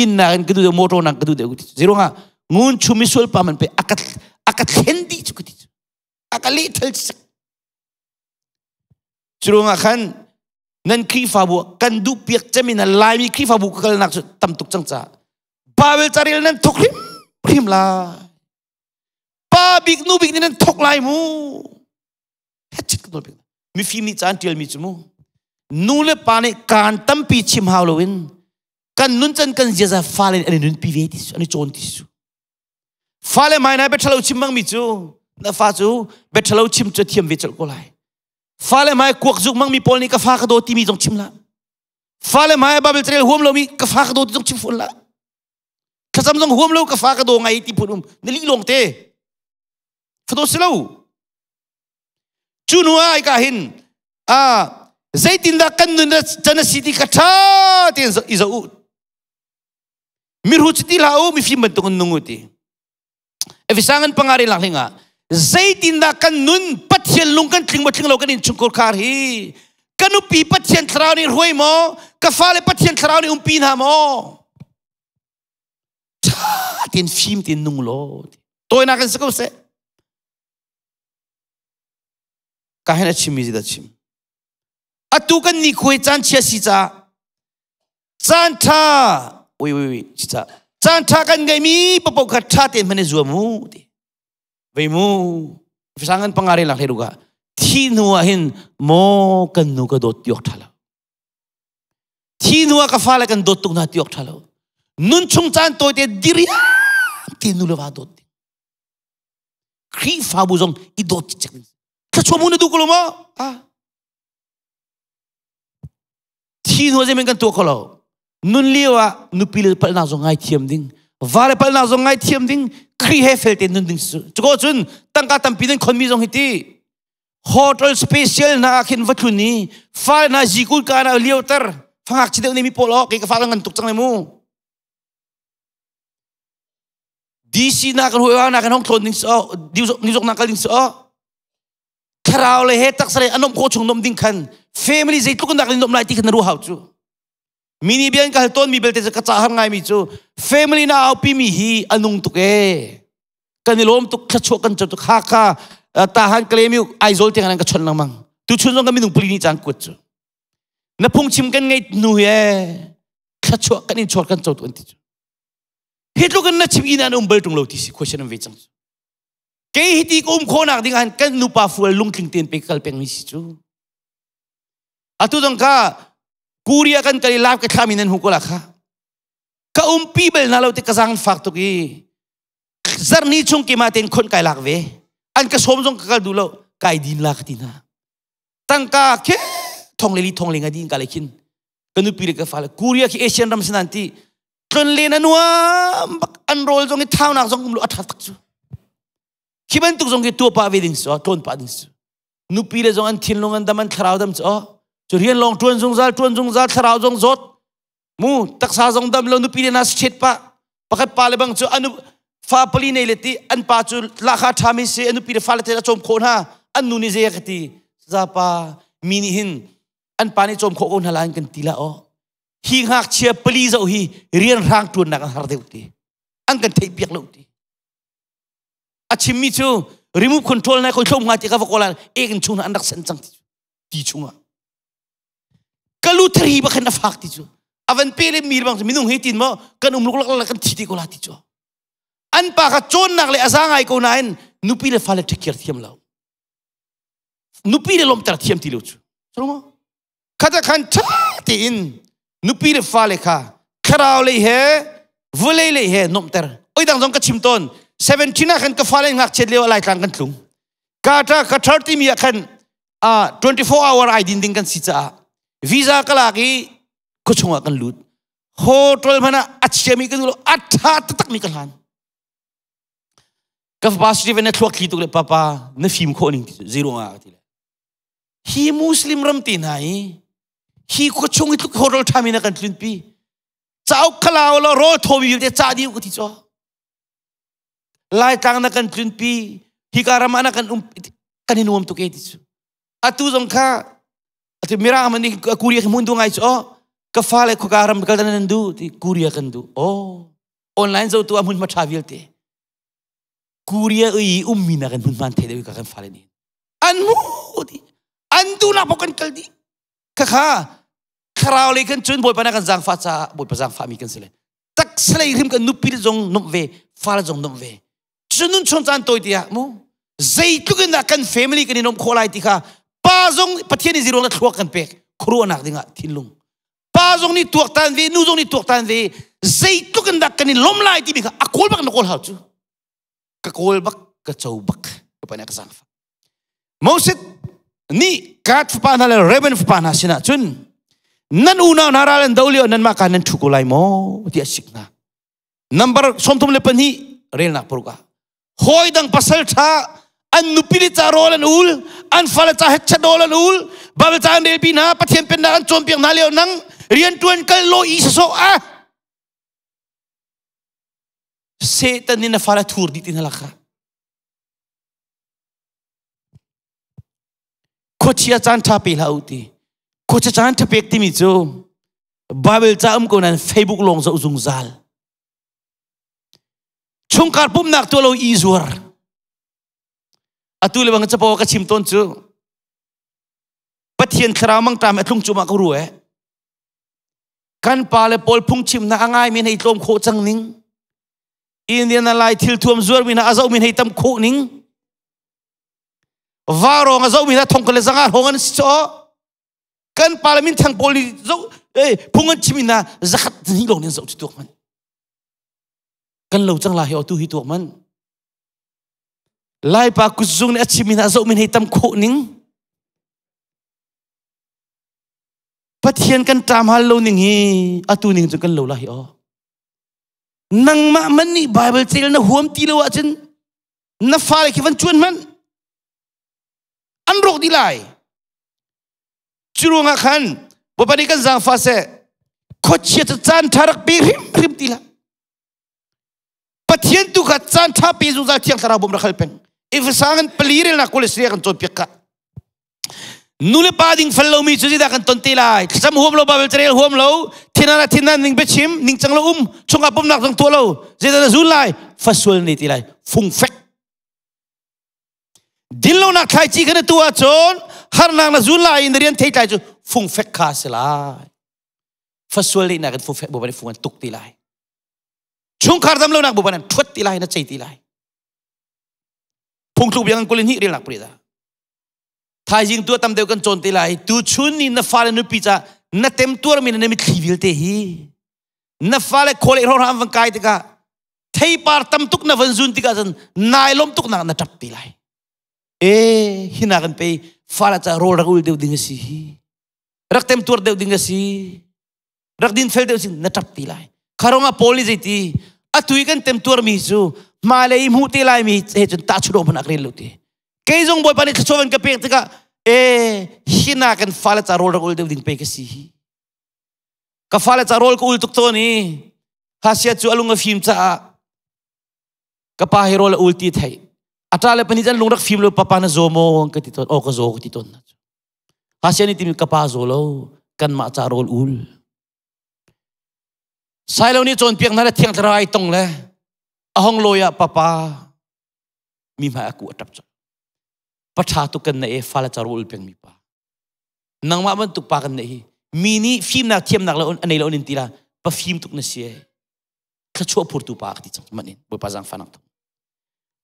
inn nak in ka duh deuh motor nak ka duh deuh zirunga ngun chum i sual pa man pe aka aka thlen dih cu ka ti cu aka leh thal cik Curuangah khan nan Khrihfabu kan duh piak cem in Laimi Khrihfabu ka kalnak cu tam tuk cang ca. Bible carel nan thok hrim hrim lai. Pa bik nu bik nih nan thok lai mu. Hechet ka nawl pek. Mifim nih caan tialmi cu mu. Nu le pa nih kaan tampi chim hau loin kan nun can kan ziaza fale nih an i nunpi ve ti su, an i cawn ti su. Fale hmai nai biaṭhalo chim bangmi cu na fa cu biaṭhalo chim cu thiam ve colh ko lai. Fale hmai kuak zuk mangmi pawl nih ka fa ka daw timi zong chim hlah. Fale hmai Bible carel huam lomi ka fa ka daw ti zong chim fawn hlah. Thlacam zong huam lo ka fa ka daw ngai ti phun um na lih lawng te. Fadaw si lo. Cu hnu ah ka hin a zeitindah kan nun can a si ti kha ṭha tein i zoh u. Miru cu ti hlah u mifim bantuk in nung u ti. Efesa ngan panga re lak hlingah zeitindah kan nun Pathian lung kan tling maw tling lo kan innchungkhar khar hi ka nupi Pathian thlarau nih hruai maw ka fale Pathian thlarau nih umpi hna maw ṭha tein fim tein nung law tawinak in si ko seh ka hen a chimmi zi dah chim atu kan ni khuai caan chia si caah Caan ṭha ui ui ui cica caan ṭha kan ngeimi papoh kha ṭha tein hman i zuam u ti vei mu sangan pangari lak hlei ruka thi hnu ah hin maw kan nu ka dawt ti awk ṭha lo thi hnu ah ka fale kan dawt tuk hna ti awk ṭha lo nun chung caan tawite diriam ti nu le va dawt ding Khrihfabu zong i dawt cicek ding thluachuah mu na duh ko lo maw ah Thi hnu zeimen kan tuah kho lo. Nun lio ah nupi le palhnak zong ngaithiam ding, va le palhnak zong ngaithiam ding, Khrih he fel tein nun ding cu. Cuko cun tangka tampi nan khonmi zong hi ti hotel special hna ah khin va tlun i fale hna zikul ka na lio ter fangak chi deuh ne mi pawl oh kei ka fa ngan tuk cang le mu DC na kan huai na kan hong thlon ding so New York na kal ding so thlarau le he taksa le a nomh khawh chung nomh ding khan family zeitluk in dah kan nomh lai ti khan na ruah hau cu mi nih bia in ka hal tawn mi belte cu ka ca har ngai mi cu family na aupi mi hi a nung tuk e kan i lawm tuk thlachuah kan co tuk Hakha tahan Kalemi Aizawl tiang an ka chon lengmang tu chun zong kan minung pali nih caan kuat cu. Na phungchim kan ngei nu he thluachuah kan in chawt kan co tu an ti cu. Hi tluk in na chim inn an um bal tung lo ti si question an ve cang cu. Kei hi ti ka um khawhnak ding ah kan nupa fual lungtling tein pe kal peng mi si cu. Atu zong ka Korea kan kal i lap ka thlami nan hu ko la kha. Ka umpi bal na lo te ka zang fak tuk i zarni chung kima ten khon kai lak ve. An ka som zong ka kal du lo kai din la ka ti na. Tangka ke thong le li thong le nga din ka le khin. Ka nupi le ka fale Korea khi Asian ram sinan ti tlon len a nuam bak an rawl zong i thaunak zong um lo a tha tak cu. Khi bantuk zong khi tua pa ve ding so tlawn pa ding su. Nupi le zong an thinlung an dam an thlarau dam cu cu rian lawng tuan zungzal tuan zungzal thlarau zong zawt mu taksa zong dam lo nupi le na chet pa pakhat pa le bang cu anu fa pali nei le ti an pa cu lakha tha mi si anu pi le fa le te a cawm khawh hna an nu nih zei ka ti za pa mi nih hin an pa nih cawm khawh ko hna la an kan ti la o hi ngakchia pali zoh hi rian rang tuan nak an har deuh ti an kan theih piak lo ti a chimmi cu remove control na khoi thlom nga ti ka va kola ek in chung an rak sen cang ti chungah ka lu thari ba khan a fak ti cu avan pe le mi bang minung hi tin mo kan um luk lak lak kan thi ti ko la ti cu an pa kha cawnnak le aza ngai ko nain nupi le fale ṭhekir thiam lo nupi le lomter thiam ti lo cu so khata khan ṭha tein nupi le fale kha thlarau lei he vulei lei he nomter oi dang zong ka chim tawn 17 ah khan ka fale ngakchiat lio lai tlang kan tlung ka ta ka 30 mi ah khan 24 hour ai din ding kan si caah visa ka lak i khuachung ah kan lut hotel hmanh ah a chiami kan lo a tha taktak mi ka hlan ka fapa Steven na thluak thli tuk le papa na fim khawh ning ti zero nga ka ti le hi muslim ram te hna hi hi khuachung i tluk hotel tha mi na kan tlun pi cauk khalau lo rawl thaw mi te ca diu ka ti cho Laitlang na kan tlunpi hika ram ah na kan um kan i nuam tuk e ti cu atu zong kha atu mirang man nih Korea khi mun du ngai cu oh ka fale khuka ram kal nan du ti Korea kan du oh online zo tu a hmun ma tha vialte Korea i ummi na kan hmun man the deuh ka kan fale ni an mu ti an du na pok kan kal di kha kha thlarau lei kan cun bawipa na kan zangfa ca bawipa zangfa mi kan si le taksa lei hrim kan nupi zong nomh ve fale zong nomh ve cu nun chung caan tawi tiah mu zeitluk in dah kan family kan i nomh khawh lai ti kha pa zong Pathian nih ziruang thluak kan pek khuaruahnak dingah thinlung pa zong nih tuaktan ve nu zong nih tuaktan ve zeitluk in dah kan i lom lai timi kha a kawl bak na kawl hau cu ka kawl bak ka co bak ka pa nih ka zaangfah Moses nih Gad fapa hna le Reuben fapa hna sinah cun nan unau hna ral an do lio nanmah ka nan ṭhu ko lai maw tiah a sik hna. Number 32 relnak paruk ah hawi dang pasal ṭha an nupi le ca rawl an ul an fale ca hetchat rawl an ul Bible ca an relpi hna Pathian pennak an cawnpiak hna lio nang rian ṭuan kal law i sasawh ah Satan nih na fale thur dih ti hna lak kha Khuachia caan ṭha pe hlah u ti. Khuachia caan ṭha pek timi cu Bible ca um ko nain Facebook lawng zoh zungzal. Chungkhar pumhnak tuah lo i zuar. Atu le bang capo ka chim tawn cu Pathian thlarau mangṭam a tlung cumah ka ru eh. Kan pa le pawl phungchimnak a ngai mi hei tlawm khawh cang ning. Indiana lai thil thuam zuar mi hna a zoh mi hei tam khawh ning. Varong a zoh mi hna thong le zanga hrawng an si chaw. Kan pa le min thang pawl nih zo eh phung an chim hna zakhat ni lawng nih zoh chu tuak man. Kan lo cang la hi tu hi tuak man. Laipa kutzung nih a chim mi hna zoh mi hei tam khawh ning. Pathian kan ṭam hal lo ning hi atu ning cu kan lo la hi aw. Nangmah man nih Bible cel na huam ti lo ahcun na fale khi van cuan hmanh an rawk dih lai. Cu ruangah khan Bawipa nih kan zaangfah seh khuachia cu caan ṭha rak pe hrimhrim ti hlah. Pathian tu kha caan ṭha pe zungzal thiang thlarau bawm rak hal peng. Efesa ngan pali relnak kul le sarih kan cawnpiak ka. Nu le pa ding fel lomi cu zeidah kan ton te lai? Thlacam huam lo, Bible carel huam lo, thinan ah thinan ning biachim, ningcang lo um, chungah pumnak zong tuah lo, zeidah na zul lai? Fasual nei ti lai. Fungfek. Dinlonak thlaici kha na tu ahcun harnak na zul lai i na rian theitlai cu Fungfek kha si lai. Fasual lehnak in fungfek Bawipa nih fung an tuk ti lai. Chungkhar dam lonak Bawipa nih thuat ti lai na cei ti lai. Phungthluk biang 22 relnak puri da. Thaizing tu tam deuh kan cawn te lai. Tu chun ni na fale nupi ca na tem tuar mi na mitthli vialte hi na fale khawle hro hram van kai tikah theipar tam tuk na van zun tikah cun nai lom tuk nak na tap ti lai. E hina kan pe fale ca rawl rak ul deuh ding a si hi. Rak tem tuar deuh ding a si. Rak din fel deuh sin na tap ti lai. Kharong ah Paul nih zeiti atui kan tem tuar mi cu hmailei hmuh te lai mi he cun tahchunh hmanh ak rel lo ti. Kei zong Bawipa nih thluachuah van ka pek tikah e hina kan fale ca rawl rak ul deuh ding pe ka si hi. Ka fale ca rawl ka ul tuk tawn i Hasia cu a lung a fim caah ka pa hi rawl a ul ti thei. A ṭa le pahnih an lung rak fim lo papa na zaw maw ka ti tawn. Aw ka zaw ka ti tawn. Hasia nih timi ka pa zaw lo kanmah ca rawl ul. Sailo nih cawnpiak hna le thiang thlarau ai tong le a hong lawi ah papa mi hmai a ku a ṭap colh. Paṭha tuk kan na e fale ca rawl ul peng mi pa. Nangmah bantuk pa kan neih hi mi nih fimnak thiamnak lo a nei lo nin ti la pa fim tuk na si e. Thluachuah phurtu pa ka ti cang man in Bawipa zaangfahnak thawng.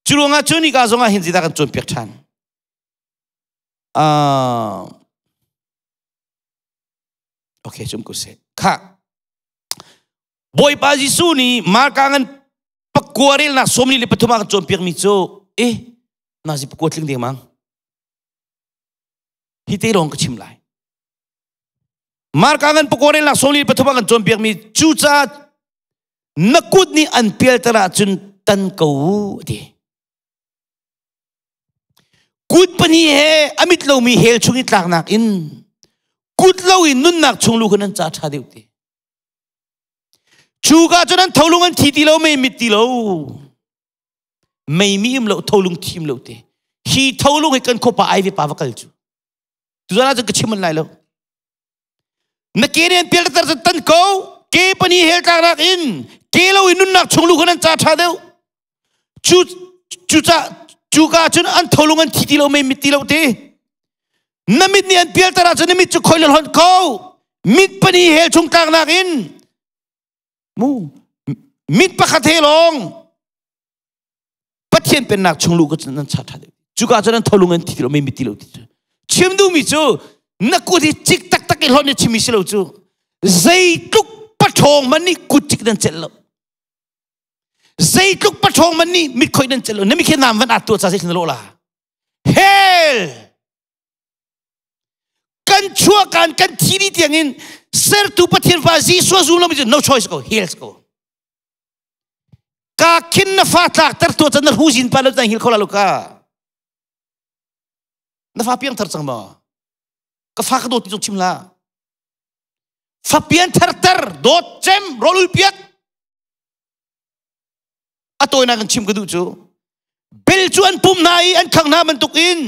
Cu ruangah cun hika zongah hin zeidah kan cawnpiak ṭhan. Okay, cum ko seh. Kha. Bawipa Jesuh nih Marka ngan pakua relnak 43 ah kan cawnpiak mi cu eh nazi pakua tling deng mang. Hi te lawng ka chim lai. Marka ngan pakua relnak 43 ah kan cawnpiak mi cucaah na kut nih an pialter ahcun tan ko u ti. Kut pahnih he a mit lomi hell chung i tlaknak in kut lo in nunnak chung lu kha nan ca ṭha deuh ti. Cu ka cun an tholung an thi ti lo, mei mit ti lo. Mei mi im lo, tholung thim lo te. Hi tholung hi kan khuapa ai ve pa va kal cu. Tuzan ah cun ka chim an lai lo. Na ke nih an pial tar tan ko. Ke pahnih hell tlaknak in ke lo in nunnak chung lu kha nan ca ṭha deuh. Cu cu ca cuka cun an tholung an thi ti lo mei mit ti lo te. Na mit nih an pialter ahcun na mit cu khoi le hlonh ko. Mit pahnih hell chung tlaknak in mu mit pakhat he lawng Pathian pennak chung lu ka nan cha ṭha deuh. Cuka cun an tholung an thi ti lo mei mit ti lo ti cu. Chim duhmi cu na kut hi cik taktak i hlonh i chimmi si lo cu. Zeitluk paṭhawng man nih kut cik nan celh lo. Zeitluk paṭhawng man nih mit khoi nan celh lo. Na mi khi nam van at tuah ca zeitlin na lawh la. Hell! Kan chuahkan kan thi dih tiangin sertu Pathian fa Jesuh zum lo mi cu no choice ko, hell ko. Ka khin na fa tlak ter tu chan na hu zin pa lo tan hil kho la lo ka. Na fa piang thar cang ma? Ka fa ka dawt ti chim la. Fa pian thar ter dawt cem rolul piak. A tawinak kan chim ka duh cu bel cu an pum hna i an khang hna bantuk in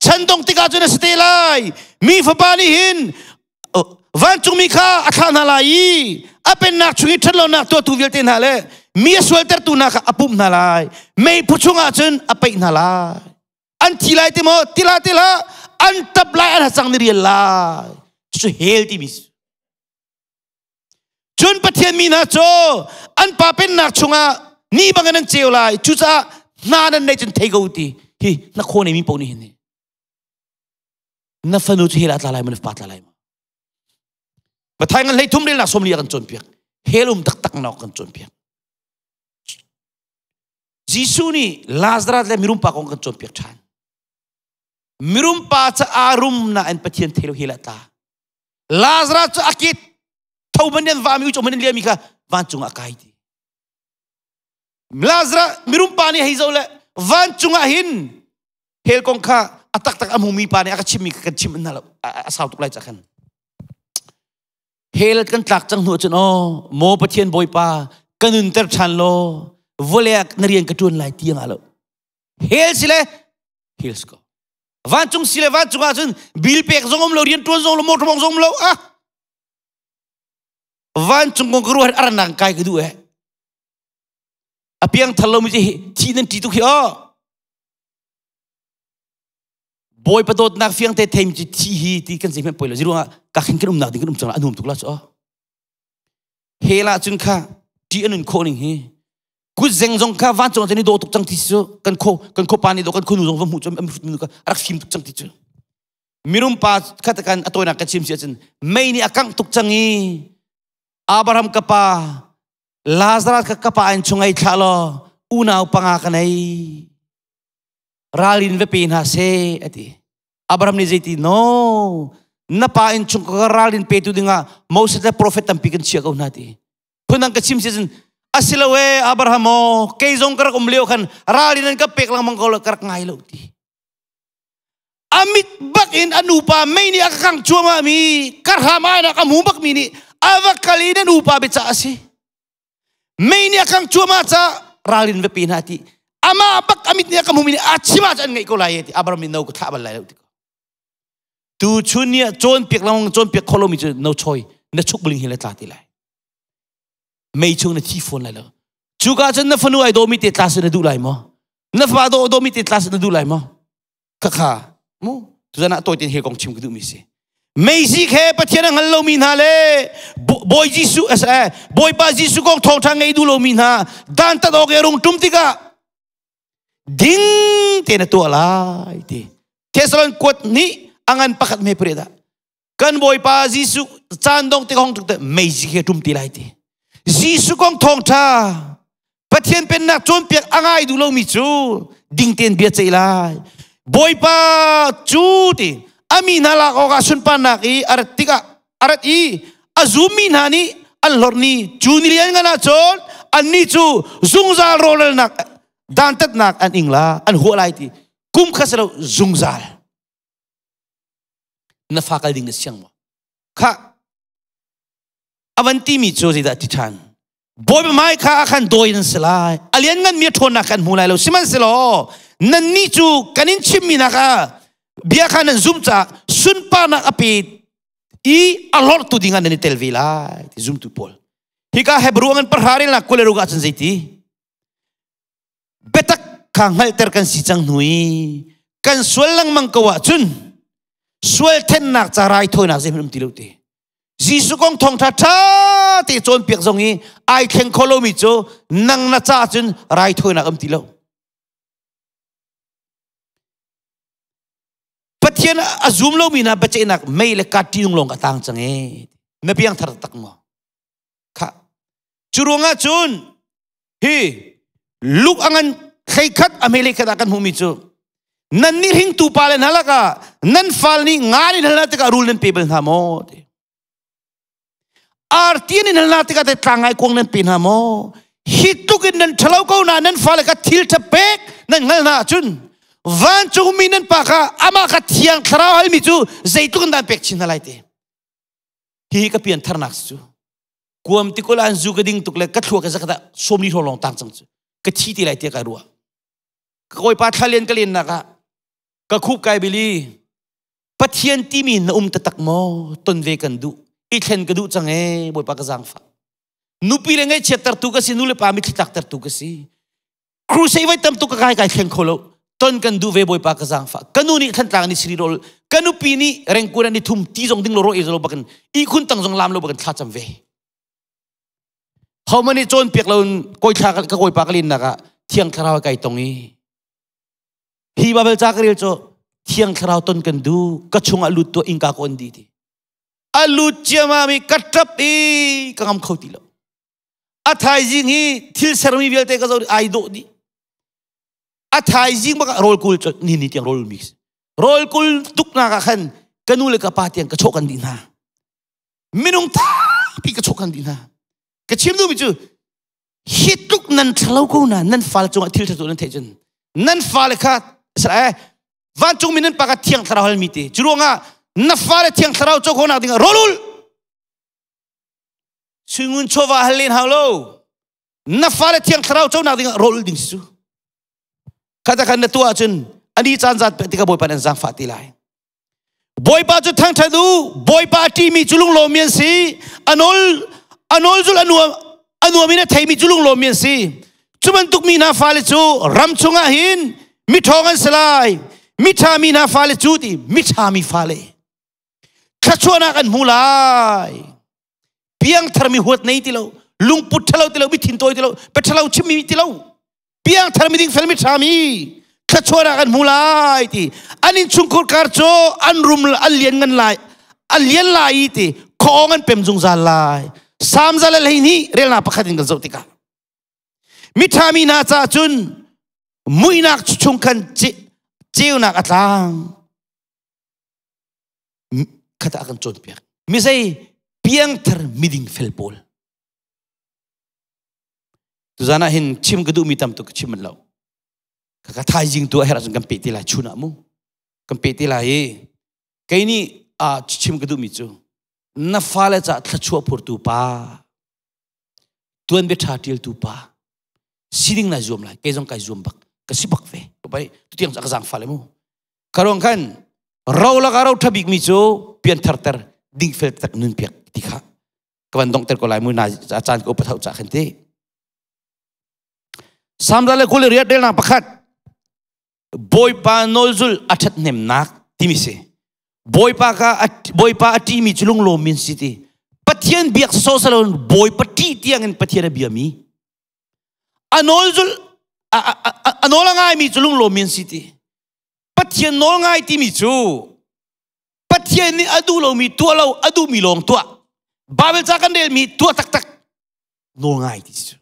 chan dong tikah cun a si te lai mi fapa nih hin vancungmi kha a thlah hna lai i a pennak chung i ṭhatlonak tuahtu vialte hna le mi a sualtertu hna kha a pumh hna lai meiphu chungah cun a paih hna lai an thi lai ti maw tila tila an tap lai an hacang ni rial lai cucu hell timi Cun Pathian mi hna cu an pa pennak chungah ni bangin an ceu lai. Cucaah hna nan neih cun thei ko ti. Hi na khaw nei mi paoh nih hin na fanu cu hell ah tla lai maw na fapa tla lai maw? Mathai ngan hlei thum relnak 40 a kan cawnpiak. Hell um taktak nak kan cawnpiak. Jesuh nih Lazarus le mirum pa kong kan cawnpiak ṭhan. Mirum pa ca aa rum nain Pathian thei lo hell ah tla. Lazarus cu a ke tho man an vami uico man an liami kha vancung ah kai ti. Lazarus mirum pa nih hei zo le vancung ah hin hell kong kha a taktak a hmumi pa nih a ka chimmi kha kan chim hna lo a sau tuk lai ca khan. Hell kan tlak cang hnu cun aw maw Pathian Bawipa ka nunter ṭhan law vawlei ah na rian ka ṭuan lai ti nga lo. Hell si le hell si ko. Vancung si le vancung ah cun bil pek zong um lo rian ṭuan zong lo motor mong zong um lo ah vancung kong ka ruah aran kai ka duh eh a piang thar lo mi cu thi nan ṭi tuk hi aw. Bawipa dawtnak fiang te theim ci thi hi ti kan zei hmanh poi lo ziruangah ka khin kan umnak ding kan um cang la a nuam tuk la cu hell ah cun kha ti anun khawh ning hi kut zeng zong kha vancung ah ni dawh tuk cang ti cu kan kho kan kho pa nih dawh kan kho nu zong va hmuh cu am nu ka rak fim tuk cang ti cu mirum pa khat kan a tawinak ka chim si ahcun mei nih a kangh tuk cang i Abraham ka pa Lazarus ka ka pa in chungei thlah law unau panga ka nei ralrin va pe hna seh ati Abraham nih zeiti no na pa in chung ka ralrin petu dingah Moses le profet tampi kan chia ko hna ti phundang ka chim si cun asilo e Abraham o kei zong ka rak um lio khan ralrin an ka pek lengmang ko lo ka rak ngai lo ti amit bak in a nupa mei nih a ka kang cuahmah mi ka hram ai nak a mu bak mi nih ava kal in a nupa biacah a si Mei nih a kang cuahmah ca ralrin va pe hna ti. Amah bak amit nih a ka hmumi nih a chim ah an ngeih ko lai ti. Abraham nih no ka thlah bal lai lo ti ko. Tu chun ni ah cawnpiak lengmang cawnpiak kho lomi cu no choi na chuk buling hi le tla ti lai. Mei chung na thi fawn lai lo. Cuka cun na fanu ai dawmi te tla se na duh lai maw? Na fa do dawmi te tla se na duh lai maw? Khakha mu tuzan ah tawi he kong chim ka duhmi si meizi khe Pathian a hngal lomi hna le Bawi Jesuh Bawipa Jesuh kong thawngṭha ngei duh lomi hna dantat awk i rung ṭum tikah ding tein a tuah lai ti Thessalon kuat nih a ngan pakhat hme pariat ah kan Bawipa Jesuh caan dong te kong te meizi khi ṭum ti lai ti Jesuh kong thawngṭha Pathian pennak cawnpiak a ngai duh lomi cu ding tein bia ceih lai Bawipa cu ti ami hna lak awkah sunparnak i a rat tikah a rat i a zummi hna nih an hlorh ni cu ni lian ngan ahcun annih cu zungzal rawlralnak dantatnak an ing la an huah lai ti kum kha si lo zungzal na fa kal ding na siang maw kha avan timi cu zeidah ti ṭhan Bawipa hmai kha a khan dawi nan si lai a lianngan mi a ṭhawnnak kan hmu lai lo sihmanhsehlaw nannih cu kan in chimmi nak ah bia kha nan zum caah sunparnak a pe i a hlorhtu dingah nan i tel ve lai ti zumtu pawl hika Hebrew an pahra relnak 26 ah cun zeiti biatak kha hngalhter kan si cang hnu i kan sual lengmang ko ahcun sual thennak ca raithawinak zeihmanh um ti lo ti Jesuh kong thawngṭha ṭha te cawnpiak zong i ai thleng kho lomi cu nang na ca cun raithawinak um ti lo Pathian a zum lomi hna biaceihnak mei le kat ṭihnung lawng a tang cang e na piang thar tak maw kha cu ruangah cun Hi luk a ngan thleikhat a hmelei khat ah kan hmuhmi cu nan nih hringtu pa le hna lakah nan fal nih nga in hal hna tikah rul nan pe bal hna maw ti. Arti in hal hna tikah te tlangai kuang nan pe hna maw? Hi tluk in nan ṭhalo ko na nan fale kha thil ṭha pek nan hngal hna ahcun vancung mi nan pa kha amah kha thiang thlarau halmi cu zeitluk in dah an pek chin hna lai ti. Hihi ka pian tharnak cu. Kuam tikul an zu ka ding tuk le ka thlua ka zakata 40 hrawng lawng tang cang cu ka thi ti lai tiah ka ruah ka kawipa thlalian ka len nak ah ka khup kai bili Pathian timi na um taktak maw ton ve kan duh i thlen ka duh cang e bawipa ka zaangfah nupi le ngaihchiat tertu ka si nu le pa mitthli tlak tertu ka si crusade vai tam tuk ka kai kai thleng kho lo ton kan duh ve bawipa ka zaangfah ka nu nih thlantlang ni siri rol ka nupi nih rengkun ni thum ti zong ding lo ro e lo bakin ihkhun tang zong lam lo bakin thla cam ve ho mani cawn piak lo koi thla ka koi pa ka lin nak ah thiang thlarau kai tong i hi babel ca ka rel cu thiang thlarau ton kan du ka chungah lut tu ingka ko an di ti a lut ciama mi ka tap i ka ngam kho ti lo a thaizing hi thil sermi vialte ka zo ai dawh dih a thaizing bak rawl kul cu ni ni tiang rawl mi rawl kul tuk nak ah khan ka nu le ka pa tiang ka chawh kan dih hna minung tampi ka chawh kan dih hna ka chim duhmi cu hi tluk nan ṭhalo ko na nan fale cungah thil ṭha nan theih cun nan fale kha eh vancung mi nan pa kha thiang thlarau halmi te cu ruangah na fale thiang thlarau co khawhnak dingah rawl ul Suingun chawva hal len hau lo. Na fale thiang thlarau conak dingah rawl ding si cu. Khata khan na tuah ahcun ani caan zat pe tikah Bawipa nan zaangfah ti lai. Bawipa cu thangṭhat u, Bawipa a ṭihmi cu lunglawmmi an si. A nawl a nawl zul a nuam a nuam in a theimi cu lunglawmmi an si. Cu bantuk mi hna fale cu ram chungah hin miṭhawng an si lai. Miṭha mi hna fale cu ti miṭha mi fale thluachuahnak an hmu lai. Piangthar mi huat nei ti lo, lungput ṭhalo ti lo, mi thintawi ti lo, pe ṭhalo chimmi ti lo. Piangthar mi dingfel mi ṭha mi thluachuahnak an hmu lai ti. An innchungkhur kar cu an rum an lian ngan lai, an lian lai i ti khuaawng an pem zungzal lai. Salm 112 relnak pakhat in kan zoh tikah miṭha mi hna caah cun muihnak chung khan ceunak a tlang khat ah kan cawnpiak mizei piangthar miding fel pawl tuzan ah hin chim ka duhmi tam tuk ka chim lo ka thaizing tu a herh ahcun kan pe te lai chun ah mu kan pe te lai i kei nih a chim ka duhmi cu na fale ca thluachuah phurtu pa tuan bia ṭha ṭialtu pa siding nai zuam lai kei zong kai zuam bak ka si bak ve pai tutiang ka zaang fa le mu karong khan ro laka ro tha bik mi cu pian thar ter ding fel tak nun piak ti kha ka van dong ter ko lai mu na caan ko pathau cha khan ti samda le kul riat del na pakhat Bawipa nawlzul a ṭhathnemnak timi si. Bawipa ka Bawipa a ṭihmi cu lunglawm in si ti. Pathian biak sawsawh loin Bawipa ṭih tiangin Pathian a biami. A nawlzul a nawl a ngaimi cu lunglawm in si ti. Pathian nawl ngai timi cu Pathian nih a duh lomi tuah lo a duhmi lawng tuah. Bible ca kan relmi tuah taktak nawl ngai ti cu.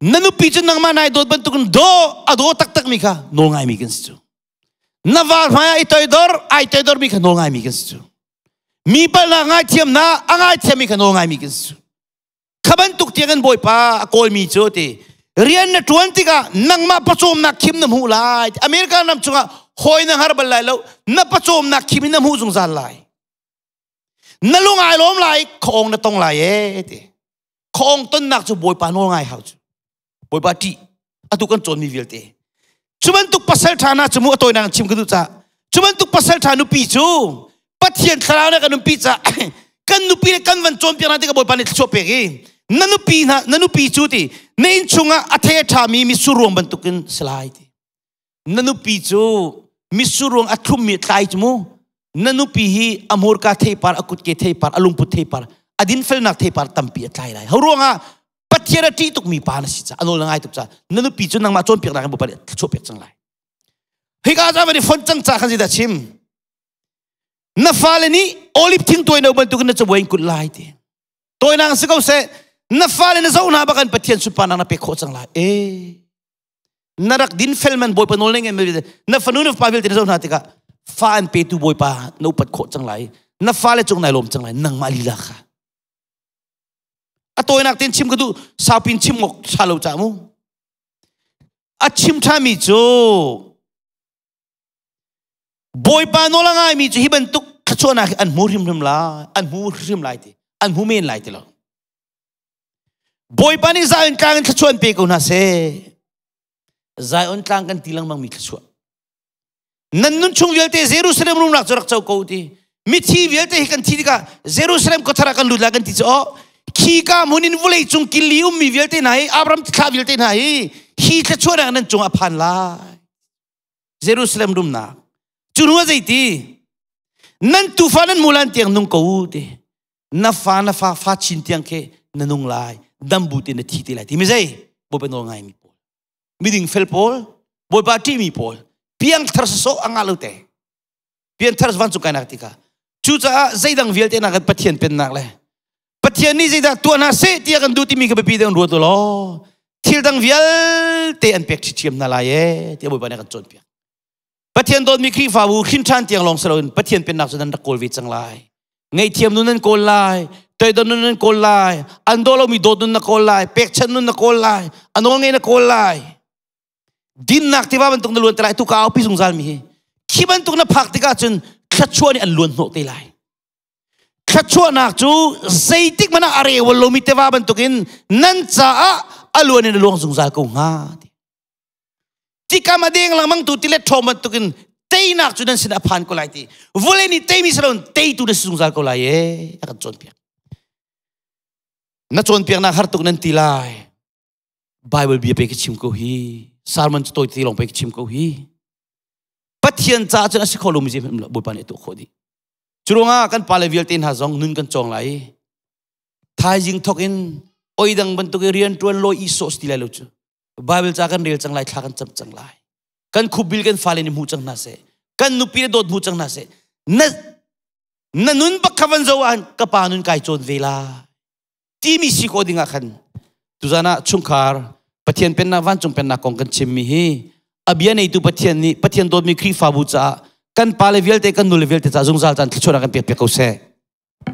Na nupi cu nangmah nai dawt bantukin daw a daw taktakmi kha nawl ngaimi kan si cu. Na val hmai ah i toidor ai toidormi kha nawl ngaimi kan si cu. Mi palhnak ngaithiam na a ngaithiammi kha nawl ngaimi kan si cu. Kha bantuk tiang in Bawipa a kawlmi cu ti rian na ṭuan tikah nangmah pawcawmnak khim na hmuh lai. America ram chungah hawi na har bal lai lo. Na pawcawmnak khim in na hmuh zungzal lai. Na lung ai lawm lai, khaawng na tong lai e ti. Khawng tonnak cu Bawipa nawl ngai hau cu. Bawipa ṭih. Atu kan cawnmi vialte. Cu bantuk pasal ṭha hna cu mu a tawinak in chim ka duh caah cu bantuk pasal ṭha nupi cu Pathian thlarau nih kan umpi caah kan nupi le kan van cawnpiak hna tikah Bawipa nih thluachuah pek i na nupi hna na nupi cu ti na inn chungah a thei a ṭhami mitsur ruang bantukin si lai ti. Na nupi cu mitsur ruang a thlummi tlai cu mu na nupi hi a hmurka theipar a kutke theipar a lungput theipar a dinfelnak theipar tampi a tlai lai ho ruangah Pathian a ṭih tukmi pa na si ca a nawl na ngai tuk ca na nupi cu nangmah cawnpiaknak in Bawipa nih thluachuah pek cang lai hika ca van i fon cang ca khan zeidah chim na fale nih olive thing tuai no bantukin na cabuai in kulh lai ti tawinak si ko seh na fale na zoh hna bakan Pathian sunparnak na pek khawh cang lai e na rak din fel man bawipa nawl nei ngai na fanu na fapa vialte na zoh hna tikah fa an petu bawipa na upat khawh cang lai na fale cung nai lawm cang lai nangmah lila kha a tawinak ten chim ka duh saupin chim ngok tha lo cha mu a chim ṭhami cu bawipa nawl a ngaimi cu hi bantuk thluachuahnak hi an hmu hrimhrim lai an hmu hrim lai ti an hmu men lai ti lo Bawipa nih Zion tlang in thluachuah an pe ko hna seh. Zion tlang kan ti lengmang mi thluachuah. Nan nun chung vialte Jerusalem rumnak cu rak co ko ti. Mithi vialte hi kan thi tikah Jerusalem khuathar ah kan lut lai kan ti cu oh khi ka hmun in vulei cung killi ummi vialte hna hi Abraham thla vialte hna hi hi thluachuahnak nan cung ah phan lai. Jerusalem rumnak. Cu hnu ah zeiti? Nan tufa nan mulan tiang nung ko u ti. Na fa na fa fa chin tiang khi na nung lai dambu te na thi te lai ti mi zei bawipa nawl ngai mi pawl miding fel pawl bawipa ṭih mi pawl piang thar so anga lo te pian thar van cung kai nak tika cucaah zeidang vialte nak kan pathian pennak le pathian nih zeidah tuah hna seh tiah kan duh timi ka biapi deuh ruat law thil dang vialte an pek ṭhiam hna lai e tiah bawipa nih a kan cawnpiak Pathian dawtmi Khrihfabu hrin ṭhan tiang lawng si loin Pathian pennak cu nan rak kawl ve cang lai. Ngaihthiam nun nan kawl lai, toidor nun nan kawl lai, an daw lomi dawt nun na kawl lai, pekchanh nun na kawl lai, a nawl ngei na kawl lai. Dinnak tiva bantuk na luan te lai, tu ka aupi zungzal mi hi. Khi bantuk na phak tikah cun thluachuah nih an luan hnawh te lai. Thluachuahnak cu zeitik hmanh ah a rewal lomi tiva bantukin nan caah a luan in a luang zungzal ko hnga. Tikam a deng lengmang tu tilet ṭhawng bantukin teinak cu nan sin a phan ko lai ti vawlei nih teimi si loin teitu na si zungzal ko lai e a kan cawnpiak na cawnpiaknak har tuk nan ti lai Bible bia pe ka chim ko hi sermon cu tawi te lawng pe ka chim ko hi. Pathian caah cun a si kho lomi zei hmanh Bawipa nih a tuah khawh dih. Curuangah kan pale vialte hna zong nun kan cawng lai. Thaizing thok in oi dang bantuk i rian ṭuan lawi i sawh ti lai lo cu. Bible ca kan rel cang lai, thla kan cam cang lai. Kan khupbil kan fale nih hmu cang hna seh. Kan nupi le dawt hmu cang hna seh. Na na nun bak kha van zo ah ka pa nun kai cawn ve la. Timi si ko ding ah khan tuzan ah chungkhar Pathian pennak vancung pennak kong kan chimmi hi a bia neitu Pathian nih Pathian dawtmi Khrihfabu caah kan pale vialte kan nule vialte caah zungzal caan thluachuahnak kan pek piak ko seh.